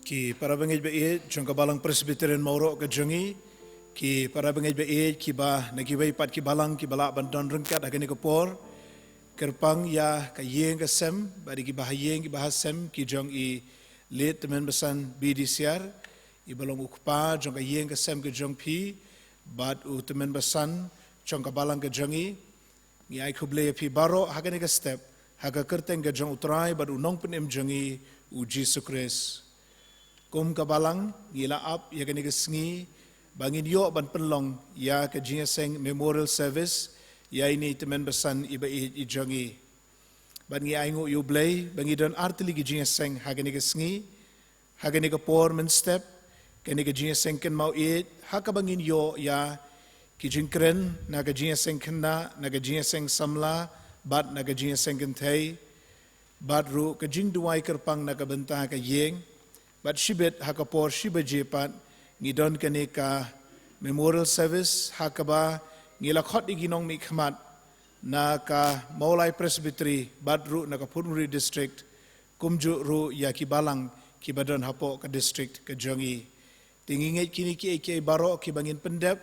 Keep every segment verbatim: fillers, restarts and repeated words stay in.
Ki para bangeit ba ïeit jong ka Balang Presbyterian Mawroh ka jong ngi, ki para bangeit ba ïeit kiba na kiwei pat ki balang kiba lah ban don ryngkat ha kane ka por, kyrpang ïa ka ïing ka sem bad ïa kiba ha ïing kiba ha sem ki jong i Late Tymmen Basan B D Syar, iba long u kpa jong ka ïing ka sem ka jong phi bad u tymmen basan jong ka balang ka jong ngi. Ngi ai khublei ïa phi baroh ha kane ka step, ha ka kyrteng ka jong U Trai bad U Nongpynim jong ngi, U Jisu Khrist. Kum ka balang, ngi la ap ïa kane ka sngi ba ngin ïoh ban pynlong ïa ka jingïaseng memorial service ïa ine i tymmen basan iba ïeit i jong ngi. Bad ngi ainguh ïa U Blei ba ngi don artylli ki jingïaseng ha kane ka sngi, ha kane ka por mynstep, kane ka jingïaseng kynmaw ïeit, ha kaba ngin ïoh ïa ki jingkren na ka jingïaseng khynnah, na ka jingïaseng samla bad na ka jingïaseng kynthei, bad ruh ka jingduwai kyrpang na ka bynta ka ïing. Bad shibit ha ka por shi baje pat ngi don kane ka memorial service ha kaba ngi la khot ïa ki nongmihkhmat na ka Mawlai Presbytery bad ruh na ka Phunri District, kumjuh ruh ïa ki balang kiba don hapoh ka district ka jong ngi. Te ngi ngeit kine kiei kiei baroh kiba ngin pyndep,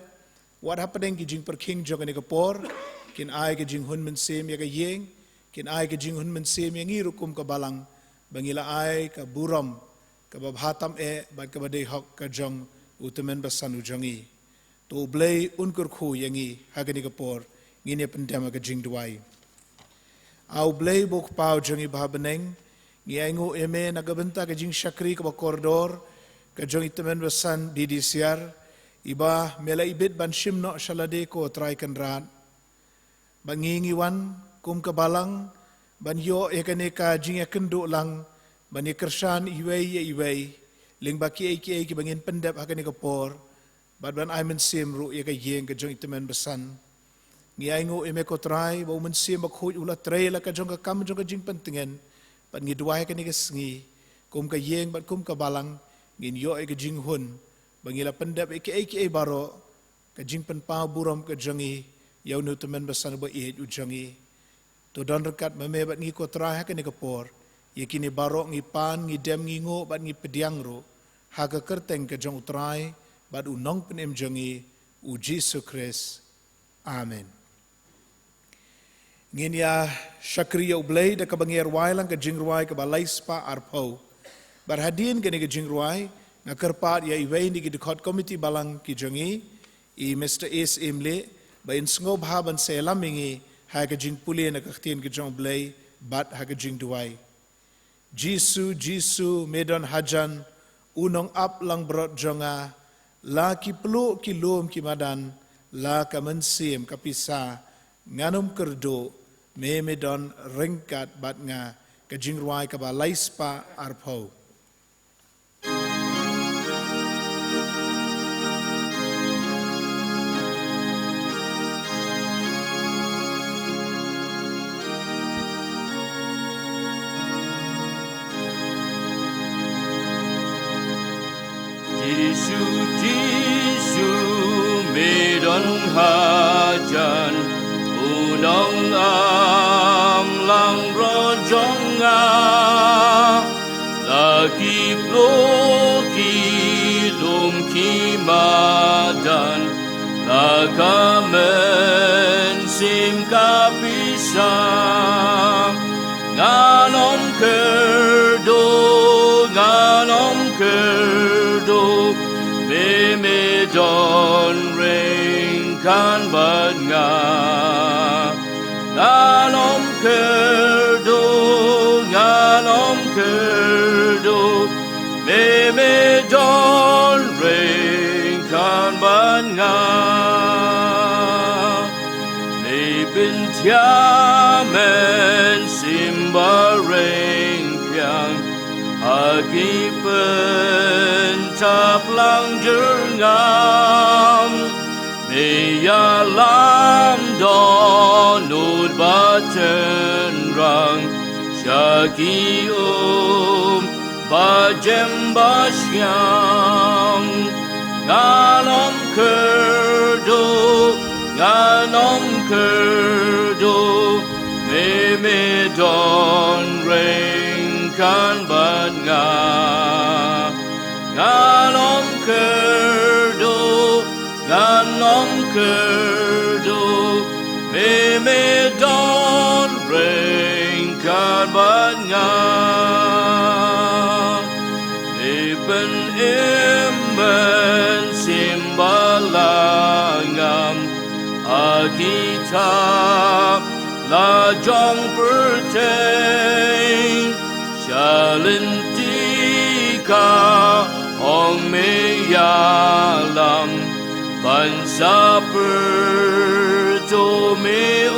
wat hapdeng ki jingpyrkhing jong kane ka por, kin ai ka jinghun mynsiem ïa ka ïing, kin ai ka jinghun mynsiem ïa ngi ruh kum ka balang, ba ngi la ai ka burom kaba bha tam eh bad kaba dei hok ka jong u tymmen basan u jong ngi. To U Blei un kyrkhu ïa ngi ha kane ka por, ngin ïa pyndem ha ka jingduwai. A U Blei ba u Kpa u jong ngi ba ha bneng, ngi ainguh ïa me na ka bynta ka jingshakri kaba kordor ka jong i tymmen basan D D Syar, iba me la ibit ban shim noh sha lade, ko Trai Kynrad. Ba ngi ngi wan kum ka balang ban ïoh ïa kane ka jingïakynduh lang, ban ïakyrshan iwei ïa iwei lyngba kiei kiei kiba ngin pyndep ha kane ka por, bad ban ai mynsiem ruh ïa ka ïing ka jong i tymmen basan. Ngi ainguh ïa me, ko Trai, ba u Mynsiem Bakhuid u la trei la ka jong ka kam jong ka jingpyntngen, bad ngi duwai ha kane ka sngi, kum ka ïing bad kum ka balang, ngin ïoh ïa ka jinghun ba ngi la pyndep ïa kiei kiei baroh, ka jingpynpaw burom ka jong ngi ïa une u tymmen basan uba ïeit u jong ngi. To don ryngkat ma me bad ngi, ko Trai, ha kane ka por. Ïa kine baroh ngi pan, ngi dem, ngi nguh bad ngi pdiang ruh ha ka kyrteng ka jong U Trai bad U Nongpynim jong ngi, U Jisu Khrist. Amen. Ngin ïa shakri ïa U Blei da kaba ngi ïa rwai lang ka jingrwai kaba lai spah arphew. Bad hadien kane ka jingrwai, nga kyrpad ïa iwei na ki dkhot komiti balang ki jong ngi, i Mister S. Imlih, ba in sngewbha ban sa ïalam ïa ngi ha ka jingpule na ka ktien ka jong U Blei bad ha ka jingduwai. Jisu, Jisu, me don hajan, u nongap langbrot jong nga, la ki pluh ki lum ki madan, la ka mynsiem ka pisa, ngan ym kyrduh, me me don ryngkat bad nga. Ka jingrwai kaba lai spah arphew. Jisu, Jisu, me don hajan, u nongap langbrot jong nga. La ki pluh ki lum ki madan, la ka mynsiem ka pisa. Ngan ym kyrduh, ngan ym kyrduh, me me don ryngkat bad nga. Ngan ym kyrduh, ngan ym kyrduh, me me don ryngkat bad nga. Me pynjah mynsiem ba reng biang ha ki pyntap lang jyrngam. Me ïalam dohnud bad shynrang sha ki um ba jem ba shyiang. Ngan ym kyrduh, ngan ym kyrduh, me me don ryngkat bad nga. Ngan ym kyrduh, ngan ym kyrduh, me me don ryngkat bad nga. Me pynim mynsiem bad la ngam ha kita la jong pyrthei. Sha lynti ka ong me ïalam, ban sa pyrto me U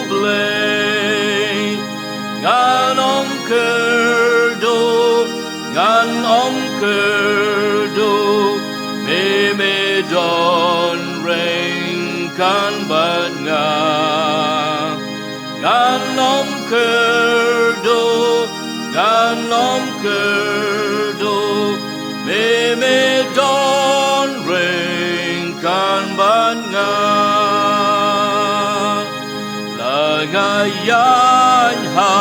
Blei. Ngan ym kyrduh, ngan ym kyrduh, me me don ryngkat bad nga. Ngan ym kyrduh, ngan ym kyrduh, me me don ryngkat bad nga. La nga ïaid ha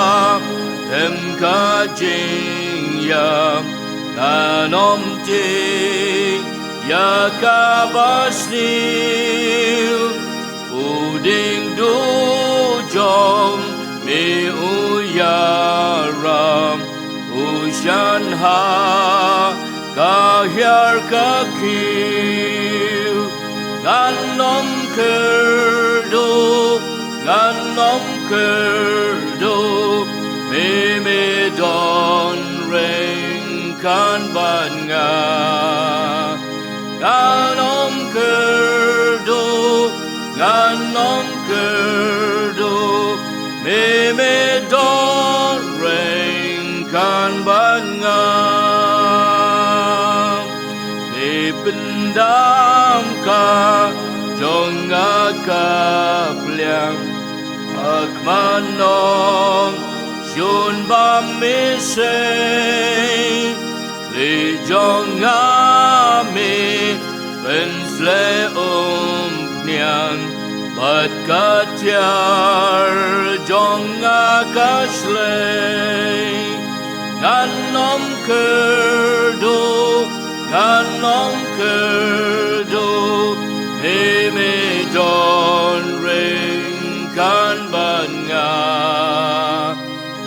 them ka jingïap, ngan ym tip ïa kaba sniew. U dieng duh jong me u ïarap, u shon ha ka hiar ka khiew. Ngan ym kyrduh, ngan ym kyrduh, me me don ryngkat bad nga. Ngan ym kyrduh, ngan ym kyrduh, me me don ryngkat bad nga. Me pyndam ka jong nga ka pliang, ha khmat nongshun bymjukut. Kli jong nga me pynsleh umphniang, bad ka tiar jong nga ka shlei. Ngan ym kyrduh, ngan ym kyrduh, me me don ryngkat bad nga.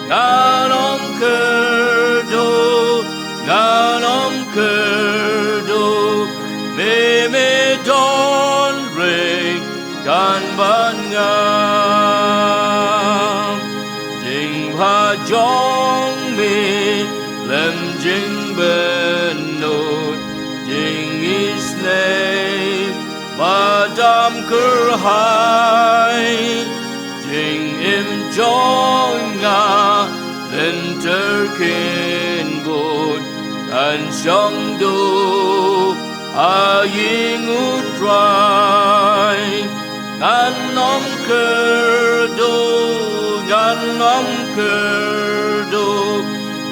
Ngan ym kyrduh, ngan ym kyrduh, me me don ryngkat bad nga. Jingbha jong me lem jingpynlut, jingisynei ba dam kyrhai. Jingim jong nga lynter kynbud, kan shong duh ha ïing U Trai. Ngan ym kyrduh, ngan ym kyrduh,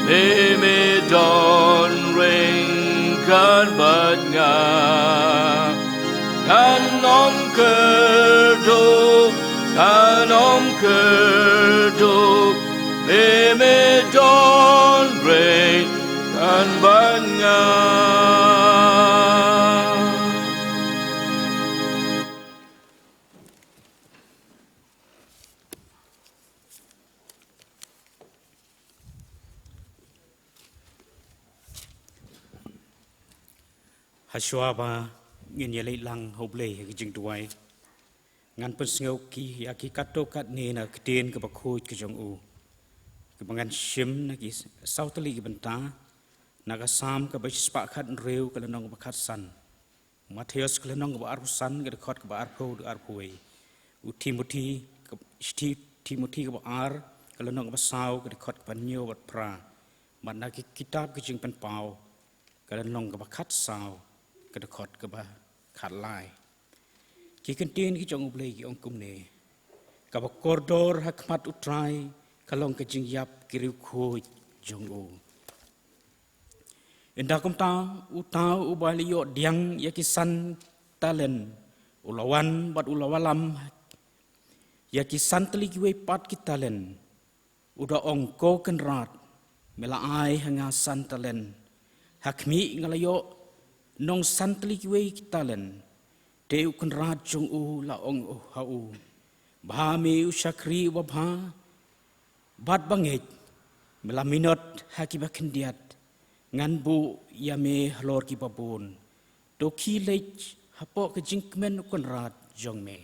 me me don ryngkat bad nga. Ngan ym kyrduh, ngan ym kyrduh, me me don ryngkat bad nga. Hashwa ba ngin ïaleit lang ha U Blei ha ka jingduwai, ngan pynsngew ki, ïa ki katto katne na ka ktien kaba khuid ka jong u, kaba ngan shim na ki saw tylli ki bynta, na ka Salm kaba shispah khathynriew, ka lynnong kaba khatsan. Mathaios ka lynnong kaba arphew san, ka dkhot kaba arphew haduh arphew wei. U Timothi, ka, Shithi Timothi kaba ar, ka lynnong kaba saw, ka dkhot kaba hynñiew bad phra. Bad na ki kitab ki Jingpynpaw, ka lynnong kaba khatsaw, ka dkhot kaba khatlai. Ki kyntien ki jong U Blei ki ong kumne: Kaba kordor ha khmat U Trai ka long ka jingïap ki riewkhuid jong u. Ynda kumta, uta uba la ïoh pdiang ïa ki san talent, u la wan bad u la wallam ïa ki san tylli kiwei pat ki talent. U da ong, Ko kynrad, me la ai ha nga san talent. Ha khmih, nga la ïoh nong san tylli kiwei ki talent. Te u kynrad jong u la ong ha u, bha me u shakri uba bha bad ba ngeit, me la minot ha kiba khyndiat, ngan buh ïa me halor kiba bun. To khie leit hapoh ka jingkmen u kynrad jong me.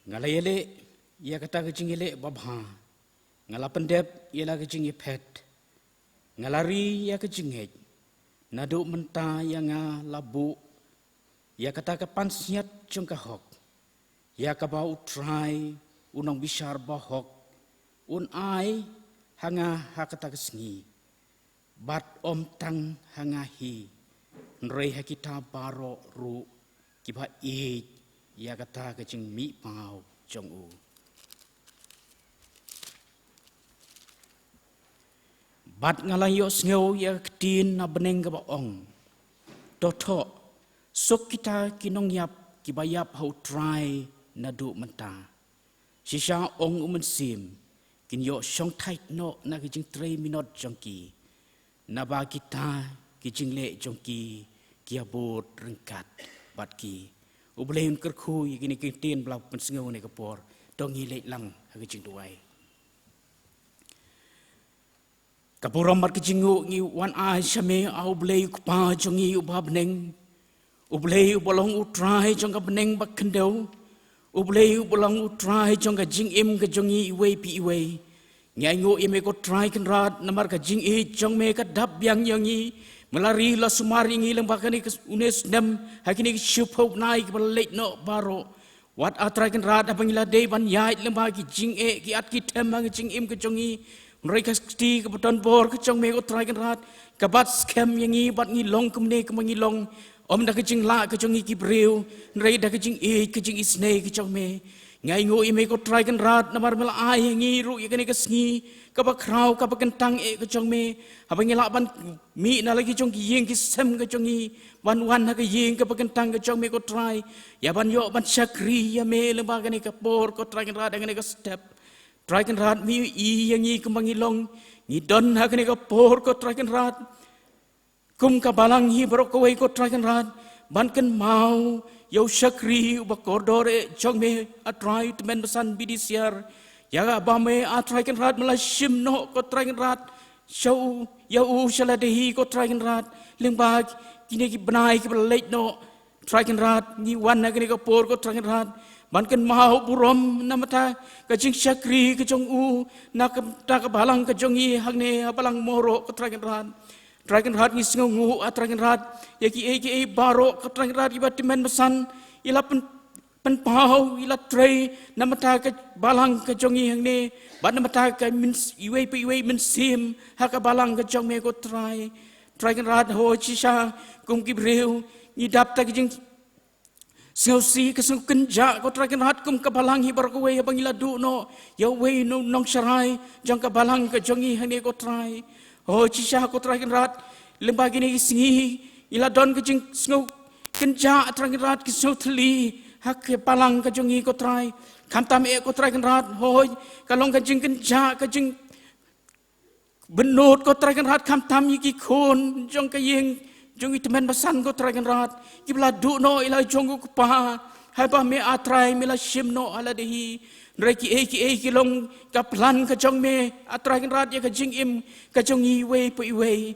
Nga la ïaleh ïa kata ka jingïaleh babha, nga la pyndep ïa la ka jingïaphet, nga la ri ïa ka jingngeit. Naduh mynta ïa nga la buh ïa kata ka pansngiat jong ka hok, ïa kaba U Trai, U Nongbishar bahok, un ai ha nga ha kata ka sngi. Bad ym tang ha nga hi, hynrei ha kita baroh ruh kiba ïeit ïa kata ka jingmihpaw jong u. Bad nga la ïohsngew ïa ka ktien na bneng kaba ong, to thoh, suk kita ki nongïap kiba ïap ha U Trai naduh mynta. Shisha, ong U Mynsiem, kin ïoh shongthait noh na ki jingtrei minot jong ki, naba kita ki jingleh jong ki ki ïabud ryngkat bad ki. U Blei un kyrkhu ïa kine ki ktien ba la pynsngew ha kane ka por. To ngin leit lang ha ka jingduwai. Ka burom bad ka jingnguh ngi wan ai sha me, A U Blei U Kpa jong ngi uba ha bneng. U Blei uba long U Trai jong ka bneng bad khyndew. U Blei uba long U Trai jong ka jingim ka jong ngi iwei pa iwei. Ngi ainguh ïa me ko Trai Kynrad namar ka jingïeit jong me ka dap biang ïa ngi. Me la ri la sumar ïa ngi lyngba kane ka une u snem ha kine ki shiphew bnai kiba la leit noh baroh. Wat A Trai Kynrad, haba ngi la dei ban ïaid lyngba ki jingeh ki at ki them ha ka jingim ka jong ngi, hynrei ka kti kaba donbor ka jong me ko Trai Kynrad ka bat skhem ïa ngi bad ngi long kumne kumba ngi long. Ym da ka jinglah ka jong ngi ki briew, hynrei da ka jingïeit ka jingisynei ka jong me. Ngi ainguh ïa me ko Trai Kynrad namar me la ai ïa ngi ruh ïa kane ka sngi kaba khraw kaba kyntang eh ka jong me, haba ngi lah ban mih na la ki jong ki ïing ki sem ka jong ngi ban wan ha ka ïing kaba kyntang ka jong me ko Trai, ïa ban ïoh ban shakri ïa me lyngba kane ka por ko Trai Kynrad, ha kane ka step. Trai Kynrad, me ïohi ïa ngi kumba ngi long, ngi don ha kane ka por ko Trai Kynrad. Kum ka balang hi baroh kawei ko Trai Kynrad, ban kynmaw ïa u shakri uba kordor eh jong me A Trai, u tymmen basan B D C R. Ïa kaba me A Trai Kynrad me la shim noh ko Trai Kynrad sha u, ïa u sha lade hi ko Trai Kynrad, lyngba kine ki bnai kiba la leit noh. Trai Kynrad, ngi wan ha kane ka por ko Trai Kynrad ban kynmaw burom na bynta ka jingshakri ka jong u na ka bynta ka balang ka jong ngi hangne ha balang Mawroh ko Trai Kynrad. Trai Kynrad, ngi sngewnguh A Trai Kynrad ïa kiei kiei baroh ko Trai Kynrad, ïa ba tymmen basan i la pyn pynpaw, i la trei na bynta ka balang ka jong ngi hangne bad na bynta ka myn, iwei pa iwei mynsiem ha ka balang ka jong me ko Trai. Trai Kynrad, hooid shisha kum ki briew ngi dap da ka jingsngewsih, ka sngewkynjah ko Trai Kynrad kum ka balang hi baroh kawei haba ngi la duh noh ïa uwei u nongsharai jong ka balang ka jong ngi hangne ko Trai. Hooid shisha ko Trai Kynrad, lyngba kine ki sngi ngi la don ka jingsngew kynjah Trai Kynrad, ki sngewthylli ha ka balang ka jong ngi ko Trai. Khamtam eh ko Trai Kynrad, hooid ka long ka jingkynjah, ka jingbynnud ko Trai Kynrad, khamtam ïa ki khun jong ka ïing jong i tymmen basan ko Trai Kynrad, kiba la duh noh ïa la jong u kpa, haba me A Trai me la shim noh ha lade hi. Hynrei kiei kiei ki long ka plan ka jong me A Trai Kynrad ïa ka jingim ka jong ngi iwei pa iwei.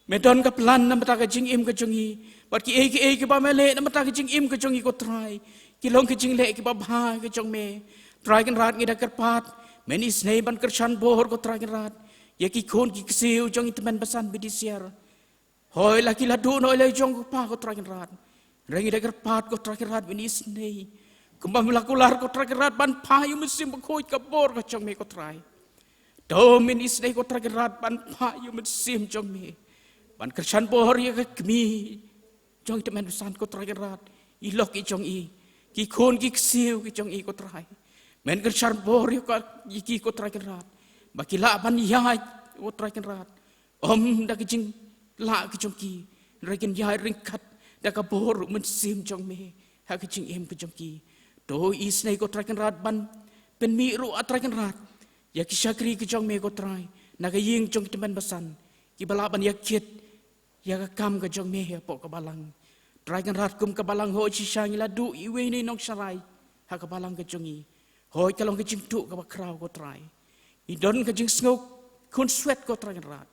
Me don ka plan na bynta ka jingim ka jong ngi. Bad kiei kiei kiba me leh na bynta ka jingim ka jong ngi ko Trai, ki long ki jingleh kiba bha ka jong me. Trai Kynrad, ngi da kyrpad men isynei ban kyrshan bor ko Trai Kynrad ïa ki khun ki ksiew jong i tymmen basan B D C R. Hooid la ki la duh noh ïa la jong u kpa ko Trai Kynrad. Hynrei ngi da kyrpad ko Trai Kynrad men isynei, kumba me la kular ko Trai Kynrad ban phah ïa u Mynsiem Bakhuid ka bor ka jong me ko Trai. To men isynei ko Trai Kynrad ban phah ïa u Mynsiem jong me ban kyrshan bor ïa ka kmie jong i tymmen basan ko Trai Kynrad, i lok i jong i, ki khun ki ksiew ki jong i ko Trai. Men kyrshan bor ïa ka, ïa ki ko Trai Kynrad ba ki lah ban ïaid ko Trai Kynrad, ym da ka jinglah ka jong ki, hynrei kin ïaid ryngkat da ka bor u Mynsiem jong me ha ka jingim ka jong ki. To isynei ko Trai Kynrad ban pynmih ruh A Trai Kynrad ïa ki shakri ki jong me ko Trai, na ka ïing jong ki tymmen basan, kiba lah ban ïakit ïa ka kam ka jong me hapoh ka balang. Trai Kynrad, kum ka balang hooid shisha ngi la duh iwei ne i nongsharai ha ka balang ka jong ngi. Hooid ka long ka jingduh kaba khraw ko Trai. Ngi don ka jingsngew khunswet ko Trai Kynrad.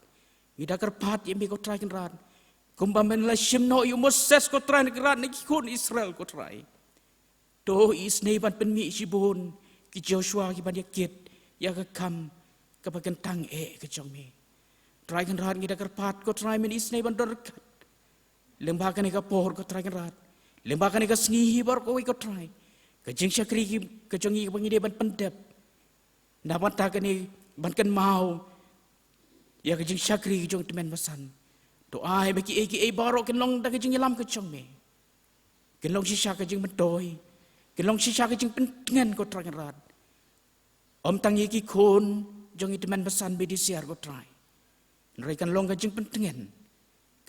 Ngi da kyrpad ïa me ko Trai Kynrad, kumba men la shim noh ïa u Moses ko Trai Kynrad na ki khun Israel ko Trai. To isynei ban pynmih shibun ki Joshua kiban ïakit ïa ka kam kaba kyntang eh ka jong me. Trai Kynrad, ngi da kyrpad ko Trai, men isynei ban don ryngkat lyngba kane ka por ko Trai Kynrad, lyngba kane ka sngi hi baroh kawei ko Trai. Ka jingshakri ki, ka jong ngi kaba ngi dei ban pyndep na bynta kane ban kynmaw ïa ka jingshakri ki jong tymmen basan. To ai ba kiei kiei baroh kin long da ka jingïalam ka jong me. Kin long shisha ka jingmyntoi, kin long shisha ka jingpyntngen ko Trai Kynrad. Ym tang ïa ki khun jong i tymmen basan B D C R ko Trai, hynrei kan long ka jingpyntngen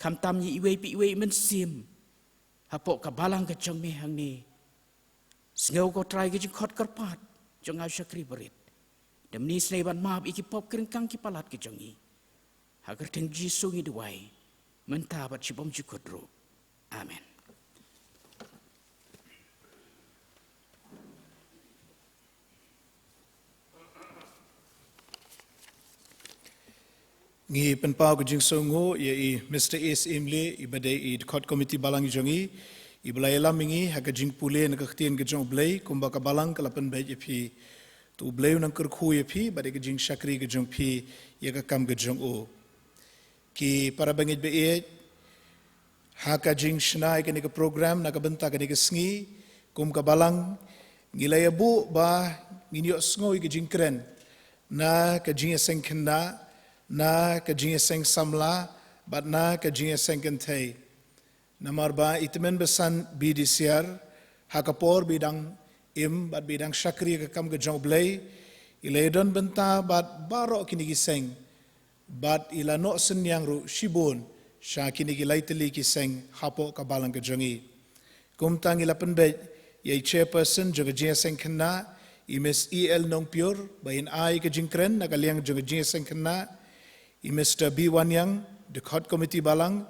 khamtam ïa iwei pa iwei i mynsiem hapoh ka balang ka jong me hangne. Sngew ko Trai ka jingkhot kyrpad jong nga u shakri barit. Da men isynei ban map ïa ki pop ki ryngkang ki palat ki jong ngi. Ha ka kyrteng Jisu ngi duwai, mynta bad shibymjukut ruh. Amen. Ngi pynpaw ka jingsngewnguh ïa i Mister S. Imli, iba dei i dkhot komiti balang jong ngi, iba la ïalam ïa ngi ha ka jingpule na ka ktien ka jong U Blei, kumba ka balang ka la pynbeit ïa phi. To U Blei un nang kyrkhu ïa phi bad ïa ka jingshakri ka jong phi ïa ka kam ka jong u. Ki para bangeit ba ïeit, ha ka jingshna ïa kane ka program na ka bynta kane ka sngi, kum ka balang, ngi la ïa buh ba ngin ïohsngew ïa ka jingkren na ka jingïaseng khynnah, na ka jingïaseng samla, bad na ka jingïaseng kynthei. Namar ba i tymmen basan B D C R, ha ka por ba i dang im bad ba i dang shakri ka kam ka jong U Blei, i la ïadon bynta bad baroh kine ki seng, bad i la noh synñiang ruh shibun sha kine ki lai tylli ki seng hapoh ka balang ka jong ngi. Kumta ngi la pynbeit ïa i chairperson jong ka jingïaseng khynnah, i Miss E L Nongpyiur, ba in ai ka jingkren na ka liang jong ka jingïaseng khynnah, i Mister B Wanniang, dkhot komiti balang,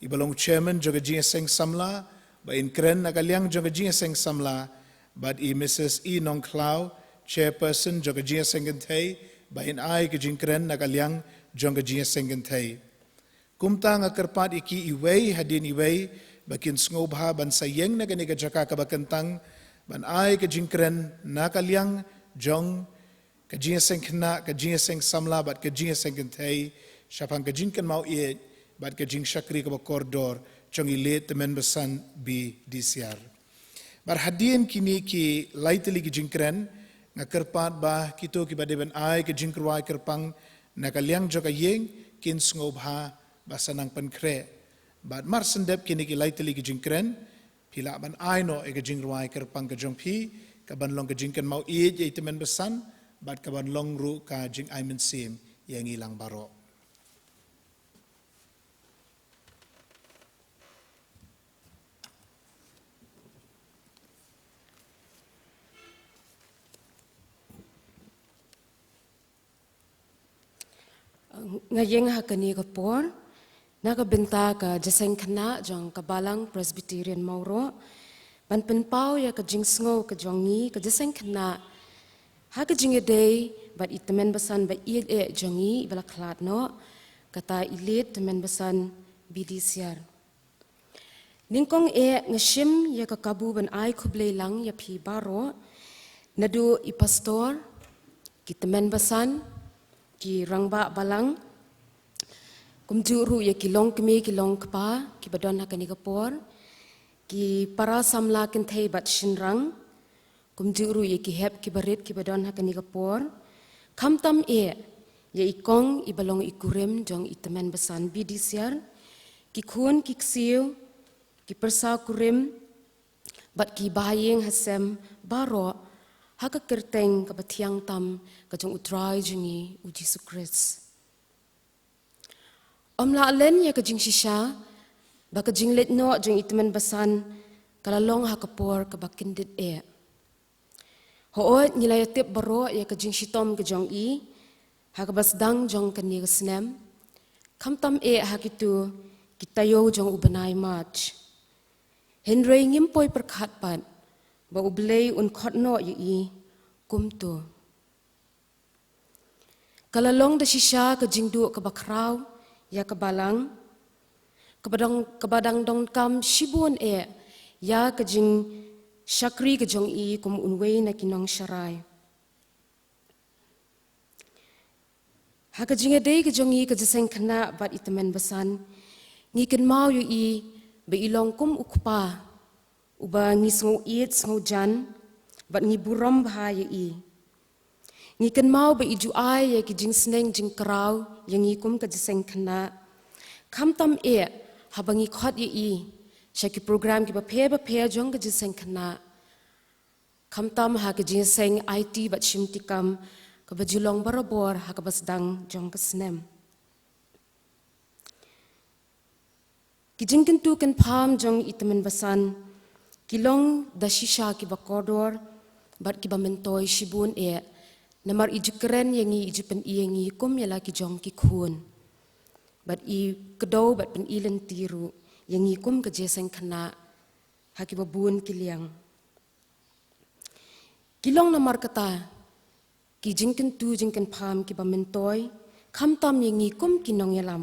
iba long chairman jong ka jingïaseng samla, ba in kren na ka liang jong ka jingïaseng samla, bad i Missus E Nongkhlaw, chairperson jong ka jingïaseng kynthei, ba in ai ka jingkren na ka liang jong ka jingïaseng kynthei. Kumta nga kyrpad ïa ki iwei hadien iwei, ba kin sngewbha ban sa ïeng na kane ka jaka kaba kyntang, ban ai ka jingkren na ka liang jong ka jingïaseng khynnah, ka jingïaseng samla, bad ka jingïaseng kynthei, shaphang ka jingkynmaw ïeit bad ka jingshakri kaba kordor jong i late tymmen basan B D C R. Bad hadien kine ki lai tylli ki jingkren, nga kyrpad ba kito kiba dei ban ai ka jingkyrwai kyrpang na ka liang jong ka ïing, kin sngewbha ba sa nang pynkhreh. Bad mar shen dep kine ki lai tylli ki jingkren, phi lah ban ai noh ïa ka jingrwai kyrpang ka jong phi, kaban long ka jingkynmaw ïeit ïa i tymmen basan, bad kaban long ruh ka jingai mynsiem ïa ngi lang baroh. Nga ïeng ha kane ka por na ka bynta ka jingïaseng khynnah jong ka Balang Presbyterian Mawroh, ban pynpaw ïa ka jingsngew ka jong ngi ka jingïaseng khynnah ha ka jingïadei bad i tymmen basan ba ïeit eh jong ngi iba la khlad noh, kata i late tymmen basan B D Siar. Nyngkong eh nga shim ïa ka kabu ban ai khublei lang ïa phi baroh, naduh i pastor, ki tymmen basan, ki rangbah balang, kumjuh ruh ïa ki longkmie ki longkpa kiba don ha kane ka por, ki para samla kynthei bad shynrang, kumjuh ruh ïa ki hep ki barit kiba don ha kane ka por. Khamtam eh ïa i kong iba long i kurim jong i tymmen basan B D Siar, ki khun ki ksiew, ki pyrsa kurim bad ki bahaïing hasem baroh, ha ka kyrteng kaba thiang tam ka jong U Trai jong ngi U Jisu Khrist. Ym lah len ïa ka jingshisha ba ka jingleit noh jong i tymmen basan ka la long ha ka por kaba kyndit eh. Hooid, ngi la ïatip baroh ïa ka jingshitom ka jong i ha kaba sdang jong kane ka snem, khamtam eh ha kito ki taïew jong u bnai March. Hynrei ngim poi pyrkhat pat ba U Blei un khot noh ïa i kumto. Ka la long da shisha ka jingduh kaba khraw ïa ka balang, kaba dang, kaba dang donkam shibun eh ïa ka jingshakri ka jong i kum uwei na ki nongsharai. Ha ka jingïadei ka jong i ka jingïaseng khynnah bad i tymmen basan, ngi kynmaw ïa i ba i long kum u kpa uba ngi sngew ïeit sngew jan bad ngi burom bha ïa i. Ngi kynmaw ba i ju ai ïa ki jingsneng jingkraw ïa ngi kum ka jingïaseng khynnah, khamtam eh haba ngi khot ïa i sha ki program kiba pher bapher jong ka jingïaseng khynnah, khamtam ha ka jingïaseng aiti bad shimti kam kaba ju long barabor ha kaba sdang jong ka snem. Ki jingkyntu kynpham jong i tymmen basan ki long da shisha kiba kordor bad kiba myntoi shibun eh, namar i ju kren ïa ngi, i ju pyni ïa ngi kum ïa la ki jong ki khun, bad i kdew bad pyni lynti ruh ïa ngi kum ka jingïaseng khynnah ha kiba bun ki liang. Ki long namar kata ki jingkyntu jingkynpham kiba myntoi, khamtam ïa ngi kum ki nongïalam,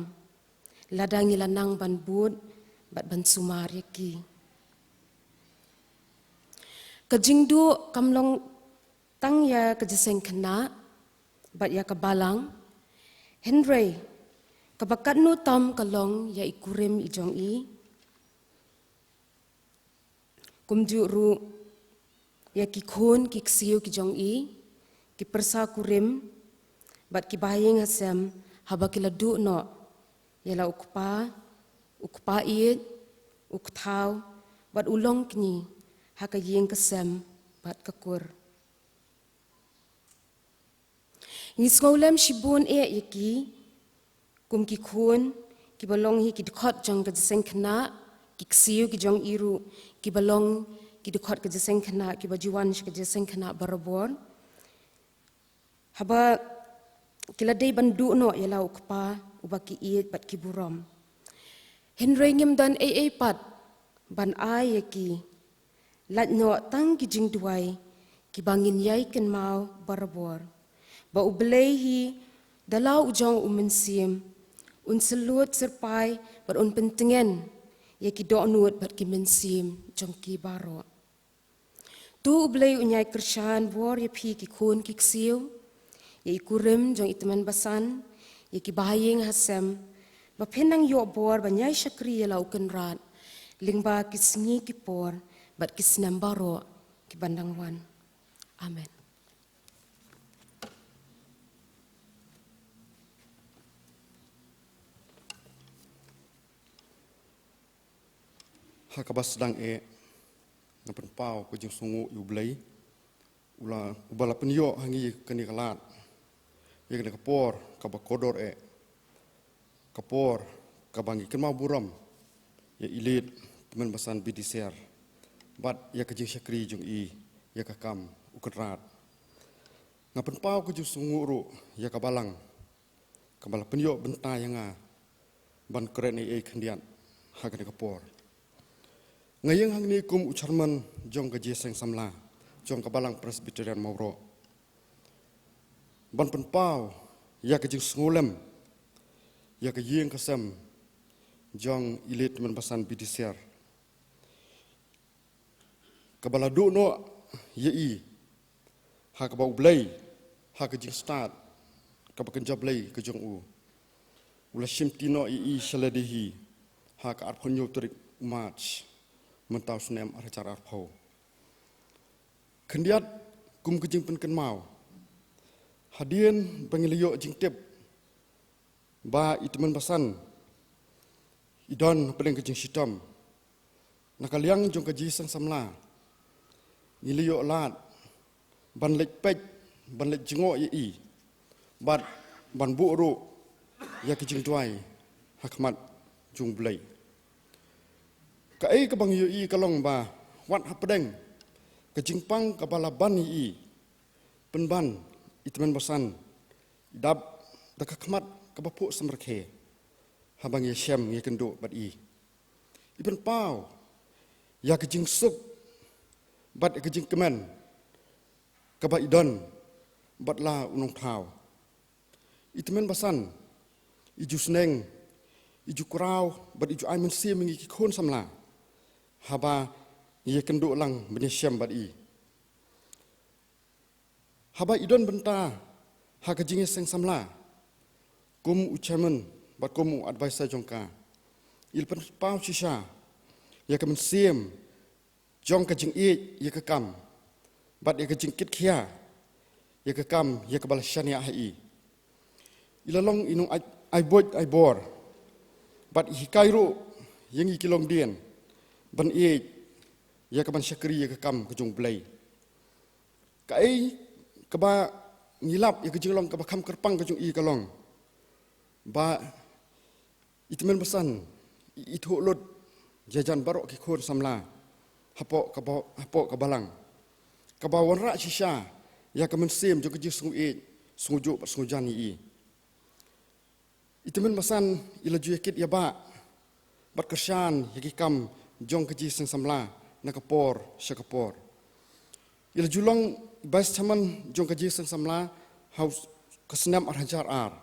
lada ngi la nang ban bud bad ban sumar ïa ki. Ka jingduh kam long tang ïa ka jingïaseng khynnah bad ïa ka balang, hynrei kaba katno tam ka long ïa i kurim i jong i. Kumjuh ruh ïa ki khun ki ksiew ki jong i, ki pyrsa kurim bad ki bahaïing hasem, haba ki la duh noh ïa la u kpa, u kpa ïeit, u kthaw bad u longkñi ha ka ïing ka sem bad ka kur. Ngi sngewlem shibun eh ïa ki kum ki khun kiba long hi ki dkhot jong ka jingïaseng khynnah, ki ksiew ki jong i ruh kiba long ki dkhot ka jingïaseng khynnah, kiba ju wan sha ka jingïaseng khynnah barabor. Haba ki la dei ban duh noh ïa la u kpa uba ki ïeit bad ki burom, hynrei ngim don ei ei pat ban ai ïa ki, lait noh tang ki jingduwai kiba ngin ïai kynmaw barabor ba U Blei hi da la u jong u Mynsiem un syllut syrpai bad un pyntngen ïa ki dohnud bad ki mynsiem jong ki baroh. To U Blei un ïai kyrshan bor ïa phi ki khun ki ksiew, ïa i kurim jong i tymmen basan, ïa ki bahaïing hasem, ba phin nang ïoh bor ban ïai shakri ïa la u Kynrad lyngba ki sngi ki por bad ki snem baroh kiban dang wan. Amen. Ha kaba sdang eh, nga pynpaw ka jingsngewnguh ïa U Blei, u la, uba la pynïoh ha ngi kane ka lad, ïa kane ka por kaba kordor eh, ka por kaba ngi kynmaw burom ïa i leit Tymmen Basan Bidisar bad ïa ka jingshakri jong i ïa ka kam u Kynrad. Nga pynpaw ka jingsngewnguh ruh ïa ka balang kaba la pynïoh bynta ïa nga ban kren ei ei khyndiat ha kane ka por. Nga ïeng hangne kum u chairman jong ka jingïaseng samla jong ka Balang Presbyterian Mawroh ban pynpaw ïa ka jingsngewlem ïa ka ïing ka sem jong i leit Tymmen Basan Bidisar, kaba la duh noh ïa i ha kaba U Blei, ha ka jingstad kaba kynja Blei ka jong u, u la shimti noh ïa i sha lade hi ha ka arphew hynñiew tarik u March mynta u snem ar hajar arphew. Khyndiat kum ka jingpynkynmaw, hadien ba ngi la ïoh jingtip ba i Tymmen Basan i don hapdeng ka jingshitom, na ka liang jong ka jingïaseng samla ngi la ïoh lad ban leit peit, ban leit jngoh ïa i bad ban buh ruh ïa ka jingduwai ha khmat jong U Blei. Kaei kaba ngi ïohi ka long ba wat hapdeng ka jingpang kaba la ban ïa i, pynban i tymmen basan i dap da ka khmat kaba phuh samrkhie haba ngi shem ngi kynduh bad i. I pynpaw ïa ka jingsuk bad ïa ka jingkmen kaba i don bad la u nongthaw. I tymmen basan i ju sneng, i ju kraw bad i ju ai mynsiem ïa ngi ki khun samla haba ngi kynduh lang ban ïa shem bad i. Haba i don bynta ha ka jingïaseng samla kum u chairman bad kum u advisor jong ka, i la pynpaw shisha ïa ka mynsiem jong ka jingïeit ïa ka kam bad ïa ka jingkitkhia ïa ka kam ïa kaba la shaniah ha i. I la long i nong ai, ai buit ai bor bad i hikai ruh ïa ngi ki longdien ban ïeit ïa ka ban shakri ïa ka kam ka jong U Blei. Kaei kaba ngi lap ïa ka jinglong kaba kham kyrpang ka jong i ka long ba i tymmen basan i, i thuh lut ïa jan baroh ki khun samla hapoh ka ba, hapoh ka balang, kaba wanrah shisha ïa ka mynsiem jong ka jingsngewïeit, sngewjuh bad sngewjan ïa i. I tymmen basan i la ju ïakit ïa ba bad kyrshan ïa ki kam jong ka jingïaseng samla na ka por sha ka por. I la ju long i vice chairman jong ka jingïaseng samla ha u s-, ka snem ar hajar ar.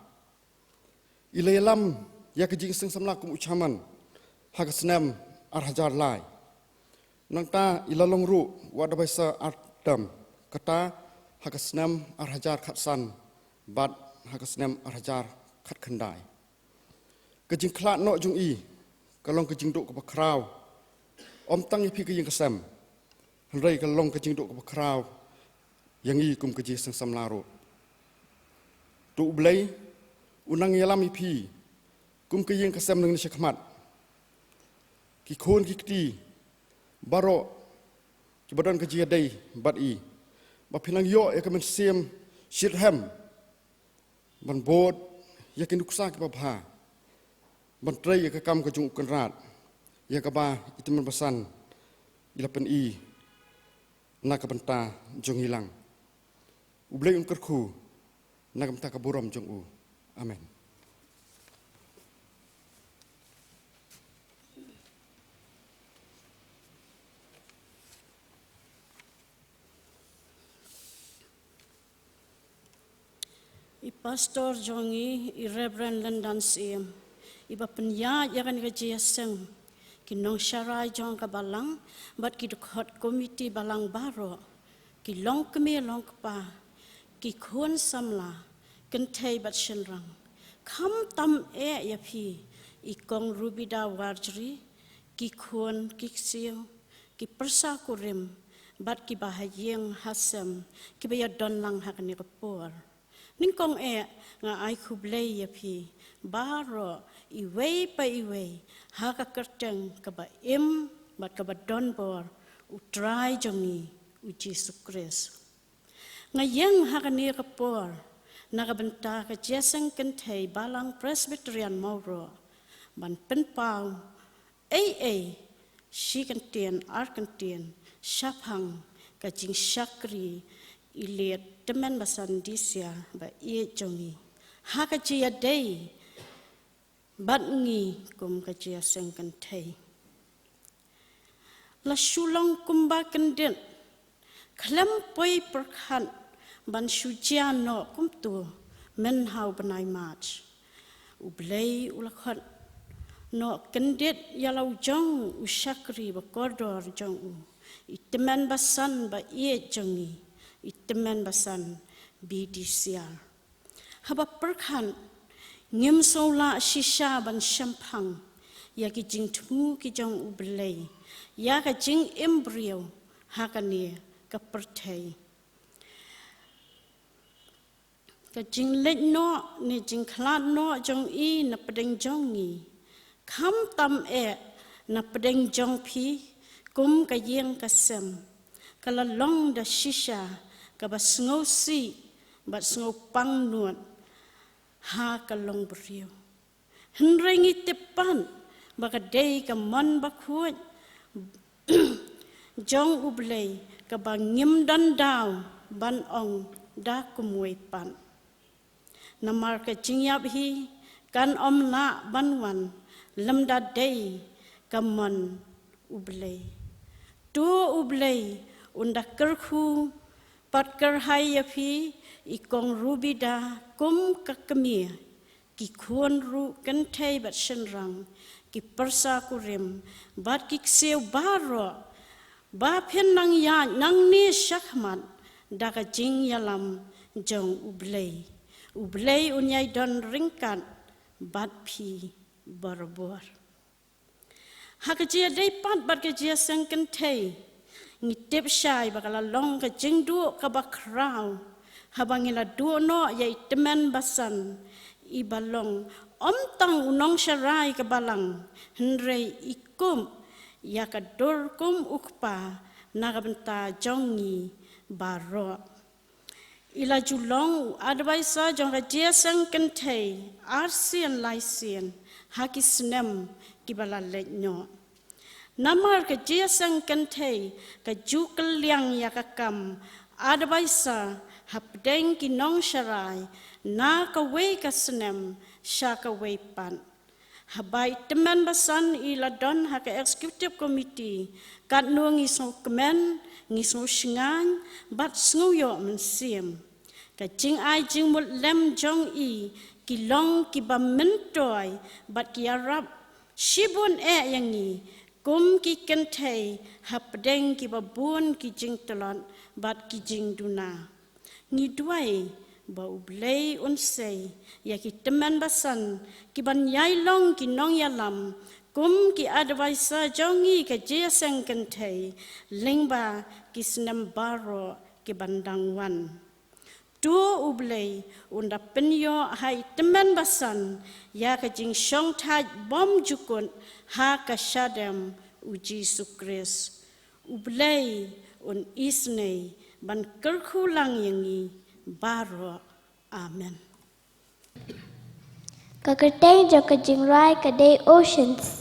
I la ïalam ïa ka jingïaseng samla kum u chairman ha ka snem ar hajar lai. Nangta i la long ruh u advisor ar term, kata ha ka snem ar hajar khatsan bad ha ka snem ar hajar khatkhyndai. Ka jingkhlad noh jong i ka long ka jingduh kaba khraw, ym tang ïa phi ka ïing ka sem, hynrei ka long ka jingduh kaba khraw ïa ngi kum ka jingïaseng samla ruh. To U Blei un nang ïalam ïa phi kum ka ïing ka sem nangne shakhmat. Ki khun ki kti baroh kiba don ka jingïadei bad i, ba phin nang ïoh ïa ka mynsiem shitrhem ban bud ïa ki nuksa kiba bha, ban trei ïa ka kam ka jong U Kynrad, ïa kaba i tymmen basan i la pyni na ka bynta jong ngi lang. U Blei un kyrkhu na ka bynta ka burom jong u. Amen. I pastor jong ngi, i Reverend Lyndan Syiem, iba pynïaid ïa kane ka jingïaseng, ki nongsharai jong ka balang bad ki dkhot komiti balang baroh, ki longkmie longkpa, ki khun samla kynthei bad shynrang, khamtam eh ïa phi i Kong Rubida Warjri, ki khun ki ksiew, ki pyrsa kurim bad kiba ha ïing ha sem kiba ïadon lang ha kane ka por. Nyngkong eh nga ai khublei ïa phi baroh iwei pa iwei ha ka kyrteng kaba im bad kaba don bor, U Trai jong ngi U Jisu Khrist. Nga ïeng ha kane ka por na ka bynta ka jingïaseng kynthei Balang Presbyterian Mawroh ban pynpaw ei ei, shi kyntien ar kyntien shaphang ka jingshakri i Late Tymmen Basan Disiar ba ïeit jong ngi ha ka jingïadei bad ngi kum ka jingïaseng kynthei. La shu long kumba kyndit, khlem poi pyrkhat ban shu jia noh kumto mynha u bnai March. U Blei u la khot noh kyndit ïa la u jong u shakri ba kordor jong u, i Tymmen Basan ba ïeit jong ngi, i Tymmen Basan B. Disiar. Haba pyrkhat, ngim sngew lah shisha ban shemphang ïa ki jingthmu ki jong U Blei ïa ka jingim briew ha kane ka pyrthei. Ka jingleit noh ne jingkhlad noh jong i na pdeng jong ngi, khamtam eh na pdeng jong phi kum ka ïing ka sem, ka la long da shisha kaba sngewsih bad sngewpang nud ha ka longbriew. Hynrei ngi tip pat ba ka dei ka mon bakhuid jong U Blei kaba ngim don daw ban ong da kumwei pat. Namar ka jingïap hi kan ym lah ban wan lymda dei ka mon U Blei. To U Blei un da kyrkhu bad kyrhai ïa phi i kong Rubida kum ka kmie, ki khun ruh kynthei bad shynrang, ki pyrsa kurim bad ki ksiew baroh, ba phin nang ïaid nangne shakhmat da ka jingïalam jong U Blei. U Blei un ïai don ryngkat bad phi barabor. Ha ka jingïadei pat bad ka jingïaseng kynthei, ngi tip shai ba ka la long ka jingduh kaba khraw haba ngi la duh noh ïa i tymmen basan iba long ym tang u nongsharai ka balang, hynrei i kup ïa ka dur kum u kpa na ka bynta jong ngi baroh. I la ju long u advisor jong ka jingïaseng kynthei arsien laisien ha ki snem kiba la leit noh. Namar ka jingïaseng kynthei ka ju kylliang ïa ka kam advisor hapdeng ki nongsharai na kawei ka snem sha kawei pat. Haba i tymmen basan i la don ha ka executive committee, katno ngi sngewkmen, ngi sngewshngaiñ bad sngewïoh mynsiem. Ka jingai jingmut lem jong i ki long kiba myntoi bad ki ïarap shibun eh ïa ngi kum ki kynthei hapdeng kiba bun ki jingtlot bad ki jingduna. Ngi duwai ba U Blei un sei ïa ki tymmen basan kiban ïai long ki nongïalam kum ki advisor jong ngi ka jingïaseng kynthei lyngba ki snem baroh kiban dang wan. To U Blei un da pynïoh ha i tymmen basan ïa ka jingshongthait bymjukut ha ka shadem U Jisu Khrist. U Blei un isynei ban kyrkhu lang ïa ngi baroh. Amen. Ka kyrteng jong ka jingrwai ka dei Oceans.